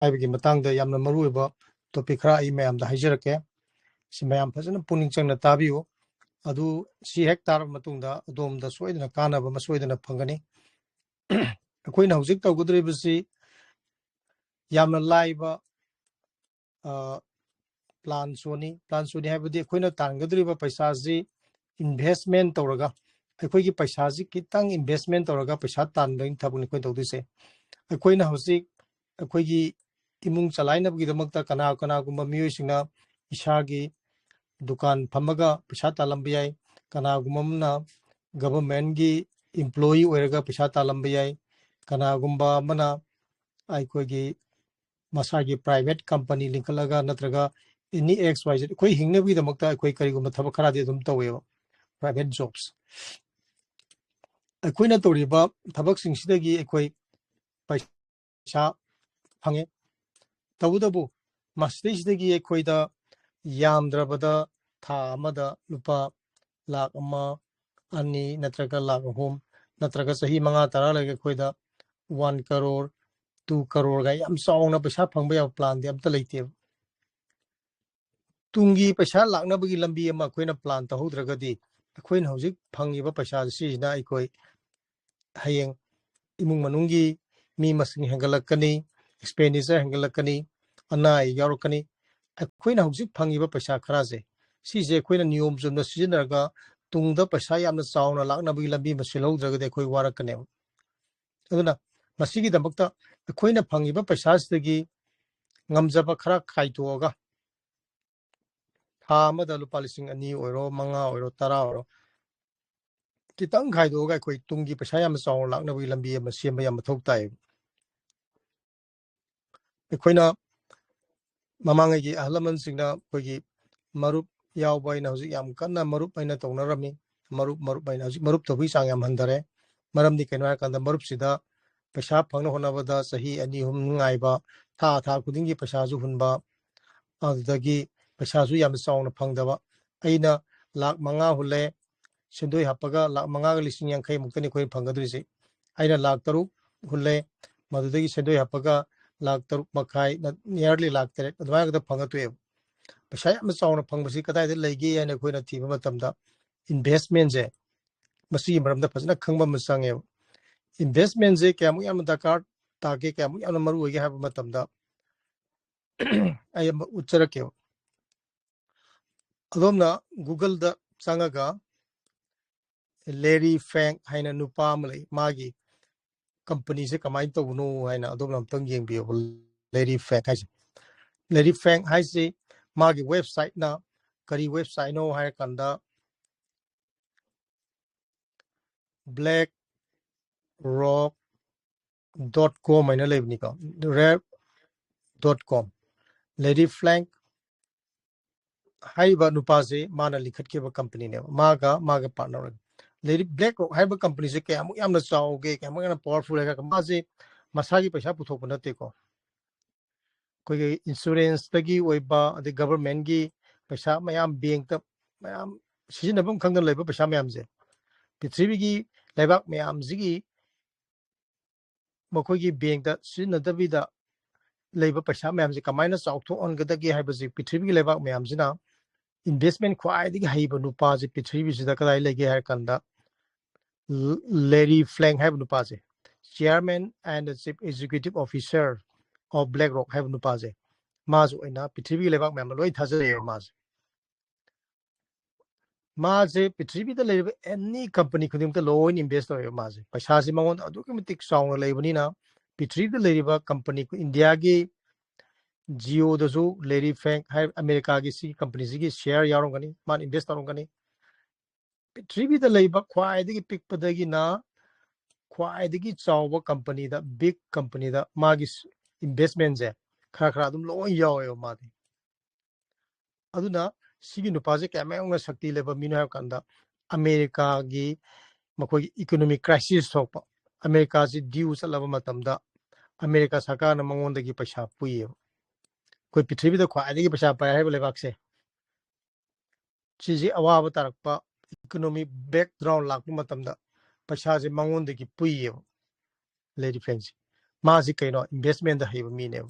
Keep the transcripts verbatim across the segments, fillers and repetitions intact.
ꯍꯥꯏꯕꯒꯤ ꯃꯇꯥꯡꯗ ꯌꯥꯝꯅ ꯃꯔꯨꯑꯣꯏꯕ topic ꯈꯔ ꯑꯩ ꯃꯌꯥꯝꯗ ꯍꯥꯏꯖꯔꯛꯀꯦ꯫ ꯁꯤ ꯃꯌꯥꯝ ꯐꯖꯅ ꯄꯨꯛꯅꯤꯡ ꯆꯪꯅ ꯇꯥꯕꯤꯌꯨ꯫ ꯑꯗꯨ ꯁꯤ ꯍꯦꯛ ꯇꯥꯔꯕ ꯃꯇꯨꯡꯗ ꯑꯗꯣꯝꯗ ꯁꯣꯏꯗꯅ ꯀꯥꯟꯅꯕ ꯑꯃ ꯁꯣꯏꯗꯅ ꯐꯪꯒꯅꯤ꯫ ꯑꯩꯈꯣꯏꯅ ꯍꯧꯖꯤꯛ ꯇꯧꯒꯗꯧꯔꯤꯕꯁꯤ ꯌꯥꯝꯅ ꯂꯥꯏꯕ, ꯑ, plan ꯁꯣꯅꯤ꯫ Plan ꯁꯣꯅꯤ ꯍꯥꯏꯕꯗꯤ ꯑꯩꯈꯣꯏꯅ ꯇꯥꯟꯒꯗꯧꯔꯤꯕ ꯄꯩꯁꯥꯁꯤ investment ꯇꯧꯔꯒ, ꯑꯩꯈꯣꯏꯒꯤ ꯄꯩꯁꯥꯁꯤ ꯈꯤꯇꯪ investment ꯇꯧꯔꯒ ꯄꯩꯁꯥ ꯇꯥꯟꯕꯒꯤ ꯊꯕꯛꯅꯤ ꯑꯩꯈꯣꯏꯅ ꯇꯧꯗꯣꯏꯁꯦ꯫ ꯑꯩꯈꯣꯏꯅ ꯍꯧꯖꯤꯛ ꯑꯩꯈꯣꯏꯒꯤ ꯏꯃꯨꯡ ꯆꯂꯥꯏꯅꯕꯒꯤꯗꯃꯛꯇ ꯀꯅꯥ ꯀꯅꯥꯒꯨꯝꯕ ꯃꯤꯑꯣꯏꯁꯤꯡꯅ ꯏꯁꯥꯒꯤ ꯗꯨꯀꯥꯟ ꯐꯝꯃꯒ ꯄꯩꯁꯥ ꯇꯥꯜꯂꯝꯕ ꯌꯥꯏ, ꯀꯅꯥꯒꯨꯝꯕ ꯑꯃꯅ government ꯀꯤ employee ꯑꯣꯏꯔꯒ ꯄꯩꯁꯥ ꯇꯥꯜꯂꯝꯕ ꯌꯥꯏ, ꯀꯅꯥꯒꯨꯝꯕ ꯑꯃꯅ ꯑꯩꯈꯣꯏꯒꯤ ꯃꯁꯥꯒꯤ private company ꯂꯤꯡꯈꯠꯂꯒ ꯅꯠꯇ꯭ꯔꯒ any X Y Z ꯑꯩꯈꯣꯏ ꯍꯤꯡꯅꯕꯒꯤꯗꯃꯛꯇ ꯑꯩꯈꯣꯏ ꯀꯔꯤꯒꯨꯝꯕ ꯊꯕꯛ ꯈꯔꯗꯤ ꯑꯗꯨꯝ ꯇꯧꯋꯦꯕ, private jobs꯫ ꯑꯩꯈꯣꯏꯅ ꯇꯧꯔꯤꯕ ꯊꯕꯛꯁꯤꯡꯁꯤꯗꯒꯤ ꯑꯩꯈꯣꯏ ꯄꯩꯁꯥ ꯐꯪꯉꯦ꯫ ꯇꯧꯕꯇꯕꯨ ꯃꯁꯤꯗꯩꯁꯤꯗꯒꯤ ꯑꯩꯈꯣꯏꯗ ꯌꯥꯝꯗ꯭ꯔꯕꯗ ꯊꯥ ꯑꯃꯗ ꯂꯨꯄꯥ ꯂꯥꯈ ꯑꯃ, ꯑꯅꯤ ꯅꯠꯇ꯭ꯔꯒ ꯂꯥꯈ ꯑꯍꯨꯝ ꯅꯠꯇ꯭ꯔꯒ ꯆꯍꯤ ꯃꯉꯥ ꯇꯔꯥ ꯂꯩꯔꯒ ꯑꯩꯈꯣꯏꯗ one crore, two crore ꯒ ꯌꯥꯝ ꯆꯥꯎꯅ ꯄꯩꯁꯥ ꯐꯪꯕ ꯌꯥꯕ plan ꯗꯤ ꯑꯝꯇ ꯂꯩꯇꯦꯕ꯫ ꯇꯨꯡꯒꯤ ꯄꯩꯁꯥ ꯂꯥꯛꯅꯕꯒꯤ ꯂꯝꯕꯤ ꯑꯃ ꯑꯩꯈꯣꯏꯅ plan ꯇꯧꯍꯧꯗ꯭ꯔꯒꯗꯤ ꯑꯩꯈꯣꯏꯅ ꯍꯧꯖꯤꯛ ꯐꯪꯉꯤꯕ ꯄꯩꯁꯥ ꯁꯤꯁꯤꯅ ꯑꯩꯈꯣꯏ ꯍꯌꯦꯡ ꯏꯃꯨꯡ ꯃꯅꯨꯡꯒꯤ ꯃꯤ ꯃꯁꯤꯡ ꯍꯦꯟꯒꯠꯂꯛꯀꯅꯤ, expenditure ꯍꯦꯟꯒꯠꯂꯛꯀꯅꯤ, ꯑꯅꯥ ꯑꯌꯦꯛ ꯌꯥꯎꯔꯛꯀꯅꯤ꯫ ꯑꯩꯈꯣꯏꯅ ꯍꯧꯖꯤꯛ ꯐꯪꯉꯤꯕ ꯄꯩꯁꯥ ꯈꯔꯁꯦ ꯁꯤꯁꯦ ꯑꯩꯈꯣꯏꯅ ꯅꯤꯌꯣꯝ ꯆꯨꯝꯅ ꯁꯤꯖꯤꯟꯅꯔꯒ ꯇꯨꯡꯗ ꯄꯩꯁꯥ ꯌꯥꯝꯅ ꯆꯥꯎꯅ ꯂꯥꯛꯅꯕꯒꯤ ꯂꯝꯕꯤ ꯑꯃ ꯁꯤꯜꯍꯧꯗ꯭ꯔꯒꯗꯤ ꯑꯩꯈꯣꯏ ꯋꯥꯔꯛꯀꯅꯦꯕ꯫ ꯑꯗꯨꯅ ꯃꯁꯤꯒꯤꯗꯃꯛꯇ ꯑꯩꯈꯣꯏꯅ ꯐꯪꯉꯤꯕ ꯄꯩꯁꯥꯁꯤꯗꯒꯤ ꯉꯝꯖꯕ ꯈꯔ ꯈꯥꯏꯗꯣꯛꯑꯒ ꯊꯥ ꯑꯃꯗ ꯂꯨꯄꯥ ꯂꯤꯁꯤꯡ ꯑꯅꯤ ꯑꯣꯏꯔꯣ, ꯃꯉꯥ ꯑꯣꯏꯔꯣ, ꯇꯔꯥ ꯑꯣꯏꯔꯣ, ꯈꯤꯇꯪ ꯈꯥꯏꯗꯣꯛꯑꯒ ꯑꯩꯈꯣꯏ ꯇꯨꯡꯒꯤ ꯄꯩꯁꯥ ꯌꯥꯝꯅ ꯆꯥꯎꯅ ꯂꯥꯛꯅꯕꯒꯤ ꯂꯝꯕꯤ ꯑꯃ ꯁꯦꯝꯕ ꯌꯥꯝ ꯃꯊꯧ ꯇꯥꯏꯌꯦꯕ꯫ ꯑꯩꯈꯣꯏꯅ ꯃꯃꯥꯡꯉꯩꯒꯤ ꯑꯍꯜ ꯂꯃꯟꯁꯤꯡꯅ ꯑꯩꯈꯣꯏꯒꯤ ꯃꯔꯨꯞ ꯌꯥꯎꯕ ꯍꯥꯏꯅ ꯍꯧꯖꯤꯛ ꯌꯥꯝ ꯀꯟꯅ ꯃꯔꯨꯞ ꯍꯥꯏꯅ ꯇꯧꯅꯔꯝꯃꯤ꯫ ꯃꯔꯨꯞ, ꯃꯔꯨꯞ ꯍꯥꯏꯅ ꯍꯧꯖꯤꯛ ꯃꯔꯨꯞ ꯇꯧꯕꯒꯤ ꯆꯥꯡ ꯌꯥꯝ ꯍꯟꯊꯔꯦ꯫ ꯃꯔꯝꯗꯤ ꯀꯩꯅꯣ ꯍꯥꯏꯔꯀꯥꯟꯗ ꯃꯔꯨꯞꯁꯤꯗ ꯄꯩꯁꯥ ꯐꯪꯅ ꯍꯣꯠꯅꯕꯗ ꯆꯍꯤ ꯑꯅꯤ ꯑꯍꯨꯝ ꯉꯥꯏꯕ, ꯊꯥ ꯊꯥ ꯈꯨꯗꯤꯡꯒꯤ ꯄꯩꯁꯥꯁꯨ ꯍꯨꯟꯕ, ꯑꯗꯨꯗꯒꯤ ꯄꯩꯁꯥꯁꯨ ꯌꯥꯝꯅ ꯆꯥꯎꯅ ꯐꯪꯗꯕ꯫ ꯑꯩꯅ ꯂꯥꯈ ꯃꯉꯥ ꯍꯨꯜꯂꯦ, ꯁꯦꯟꯗꯣꯏ ꯍꯥꯞꯄꯒ ꯂꯥꯈ ꯃꯉꯥꯒ ꯂꯤꯁꯤꯡ ꯌꯥꯡꯈꯩ ꯃꯨꯛꯇꯅꯤ ꯑꯩꯈꯣꯏꯅ ꯐꯪꯒꯗꯣꯏꯁꯦ꯫ ꯑꯩꯅ ꯂꯥꯈ ꯇꯔꯨꯛ ꯍꯨꯜꯂꯦ, ꯃꯗꯨꯗꯒꯤ ꯁꯦꯟꯗꯣꯏ ꯍꯥꯞꯄꯒ ꯂꯥꯈ ꯇꯔꯨꯛ ꯃꯈꯥꯏ, nearly ꯂꯥꯈ ꯇꯔꯦꯠ ꯑꯗꯨꯃꯥꯏꯅ ꯈꯛꯇ ꯐꯪꯉ ꯇꯣꯛꯑꯦꯕ꯫ ꯄꯩꯁꯥ ꯌꯥꯝꯅ ꯆꯥꯎꯅ ꯐꯪꯕꯁꯤ ꯀꯗꯥꯏꯗ ꯂꯩꯒꯦ ꯍꯥꯏꯅ ꯑꯩꯈꯣꯏꯅ ꯊꯤꯕ ꯃꯇꯝꯗ, investmentꯁꯦ ꯃꯁꯤꯒꯤ ꯃꯔꯝꯗ ꯐꯖꯅ ꯈꯪꯕ ꯑꯃ ꯆꯪꯉꯦꯕ꯫ Investmentꯁꯦ ꯀꯌꯥꯃꯨꯛ ꯌꯥꯝꯅ ꯗꯔꯀꯥꯔ ꯇꯥꯒꯦ, ꯀꯌꯥꯃꯨꯛ ꯌꯥꯝꯅ ꯃꯔꯨ ꯑꯣꯏꯒꯦ ꯍꯥꯏꯕ ꯃꯇꯝꯗ, ꯑꯩ ꯑꯃ ꯎꯠꯆꯔꯛꯀꯦꯕ꯫ ꯑꯗꯣꯝꯅ Googleꯗ ꯆꯪꯉꯒ Larry Fink ꯍꯥꯏꯅ ꯅꯨꯄꯥ ꯑꯃ ꯂꯩ, ꯃꯥꯒꯤ companyꯁꯦ ꯀꯃꯥꯏꯅ ꯇꯧꯕꯅꯣ ꯍꯥꯏꯅ ꯑꯗꯣꯝꯅ ꯑꯝꯇꯪ ꯌꯦꯡꯕꯤꯌꯣꯕ꯫ Larry Fink ꯍꯥꯏꯁꯦ, Larry Fink ꯍꯥꯏꯁꯤ ꯃꯥꯒꯤ websiteꯅ ꯀꯔꯤ websiteꯅꯣ ꯍꯥꯏꯔꯀꯥꯟꯗ, black rock dot com ꯍꯥꯏꯅ ꯂꯩꯕꯅꯤꯀꯣ, rare dot com꯫ Larry Fink ꯍꯥꯏꯔꯤꯕ ꯅꯨꯄꯥꯁꯦ ꯃꯥꯅ ꯂꯤꯡꯈꯠꯈꯤꯕ companyꯅꯦꯕ, ꯃꯥꯒ ꯃꯥꯒ partner ꯑꯣꯏꯕ꯫ Larry, BlackRock ꯍꯥꯏꯔꯤꯕ companyꯁꯦ ꯀꯌꯥꯃꯨꯛ ꯌꯥꯝꯅ ꯆꯥꯎꯒꯦ, ꯀꯌꯥꯃꯨꯛ ꯌꯥꯝꯅ powerful ꯍꯥꯏꯔꯒ, ꯃꯥꯁꯦ ꯃꯁꯥꯒꯤ ꯄꯩꯁꯥ ꯄꯨꯊꯣꯛꯄ ꯅꯠꯇꯦꯀꯣ꯫ ꯑꯩꯈꯣꯏꯒꯤ insuranceꯇꯒꯤ ꯑꯣꯏꯕ, ꯑꯗꯩ governmentꯀꯤ ꯄꯩꯁꯥ ꯃꯌꯥꯝ, bankꯇ ꯃꯌꯥꯝ ꯁꯤꯖꯤꯟꯅꯐꯝ ꯈꯪꯗꯅ ꯂꯩꯕ ꯄꯩꯁꯥ ꯃꯌꯥꯝꯁꯦ, ꯄ꯭ꯔꯤꯊꯤꯕꯤꯒꯤ ꯂꯩꯕꯥꯛ ꯃꯌꯥꯝꯁꯤꯒꯤ ꯃꯈꯣꯏꯒꯤ bankꯇ ꯁꯤꯖꯤꯟꯅꯗꯕꯤꯗ ꯂꯩꯕ ꯄꯩꯁꯥ ꯃꯌꯥꯝꯁꯦ ꯀꯃꯥꯏꯅ ꯆꯥꯎꯊꯣꯛꯍꯟꯒꯗꯒꯦ ꯍꯥꯏꯕꯁꯤ ꯄ꯭ꯔꯤꯊꯤꯕꯤꯒꯤ ꯂꯩꯕꯥꯛ ꯃꯌꯥꯝꯁꯤꯅ investment ꯈ꯭ꯋꯥꯏꯗꯒꯤ ꯍꯩꯕ ꯅꯨꯄꯥꯁꯦ ꯄ꯭ꯔꯤꯊꯤꯕꯤꯁꯤꯗ ꯀꯗꯥꯏ ꯂꯩꯒꯦ ꯍꯥꯏꯔ ꯀꯥꯟꯗ, Larry Fink ꯍꯥꯏꯕ ꯅꯨꯄꯥꯁꯦ, chairman and the chief executive officer of BlackRock ꯍꯥꯏꯕ ꯅꯨꯄꯥꯁꯦ, ꯃꯥꯁꯨ ꯑꯣꯏꯅ ꯄ꯭ꯔꯤꯊꯤꯕꯤꯒꯤ ꯂꯩꯕꯥꯛ ꯃꯌꯥꯝꯅ ꯂꯣꯏ ꯊꯥꯖꯔꯛꯑꯦꯕ ꯃꯥꯁꯦ꯫ ꯃꯥꯁꯦ ꯄ꯭ꯔꯤꯊꯤꯕꯤꯗ ꯂꯩꯔꯤꯕ any company ꯈꯨꯗꯤꯡꯃꯛꯇ ꯂꯣꯏꯅ invest ꯇꯧꯋꯦꯕ ꯃꯥꯁꯦ꯫ ꯄꯩꯁꯥꯁꯤ ꯃꯉꯣꯟꯗ ꯑꯗꯨꯛꯀꯤ ꯃꯇꯤꯛ ꯆꯥꯎꯅ ꯂꯩꯕꯅꯤꯅ, ꯄ꯭ꯔꯤꯊꯤꯕꯤꯗ ꯂꯩꯔꯤꯕ company, Indiaꯒꯤ Jioꯗꯁꯨ Larry Fink ꯍꯥꯏ, Americaꯒꯤ ꯁꯤꯒꯤ companyꯁꯤꯒꯤ share ꯌꯥꯎꯔꯝꯒꯅꯤ, ꯃꯥꯅ invest ꯇꯧꯔꯝꯒꯅꯤ꯫ ꯄ꯭ꯔꯤꯊꯤꯕꯤꯗ ꯂꯩꯕ ꯈ꯭ꯋꯥꯏꯗꯒꯤ ꯄꯤꯛꯄꯗꯒꯤꯅ ꯈ꯭ꯋꯥꯏꯗꯒꯤ ꯆꯥꯎꯕ companyꯗ, big companyꯗ ꯃꯥꯒꯤ investmentꯁꯦ ꯈꯔ ꯈꯔ ꯑꯗꯨꯝ ꯂꯣꯏ ꯌꯥꯎꯋꯦꯕ ꯃꯥꯗꯤ꯫ ꯑꯗꯨꯅ ꯁꯤꯒꯤ ꯅꯨꯄꯥꯁꯦ ꯀꯌꯥꯝ ꯌꯥꯝꯅ ꯁꯛꯇꯤ ꯂꯩꯕ ꯃꯤꯅꯣ ꯍꯥꯏꯕ ꯀꯥꯟꯗ, ꯑꯃꯦꯔꯤꯀꯥꯒꯤ ꯃꯈꯣꯏꯒꯤ economic crisis ꯊꯣꯛꯄ, ꯑꯃꯦꯔꯤꯀꯥꯁꯤ due ꯆꯠꯂꯕ ꯃꯇꯝꯗ ꯑꯃꯦꯔꯤꯀꯥ ꯁꯔꯀꯥꯔꯅ ꯃꯉꯣꯟꯗꯒꯤ ꯄꯩꯁꯥ ꯄꯨꯏꯌꯦꯕ꯫ ꯑꯩꯈꯣꯏ ꯄ꯭ꯔꯤꯊꯤꯕꯤꯗ ꯈ꯭ꯋꯥꯏꯗꯒꯤ ꯄꯩꯁꯥ ꯄꯥꯏ ꯍꯥꯏꯕ ꯂꯩꯕꯥꯛꯁꯦ, ꯁꯤꯁꯤ ꯑꯋꯥꯕ ꯇꯥꯔꯛꯄ, economic breakdown ꯂꯥꯛꯄ ꯃꯇꯝꯗ ꯄꯩꯁꯥꯁꯦ ꯃꯉꯣꯟꯗꯒꯤ ꯄꯨꯏꯌꯦꯕ Larry Finkꯁꯦ꯫ ꯃꯥꯁꯤ ꯀꯩꯅꯣ? ꯏꯟꯚꯦꯁꯃꯦꯟꯗ ꯍꯩꯕ ꯃꯤꯅꯦꯕ꯫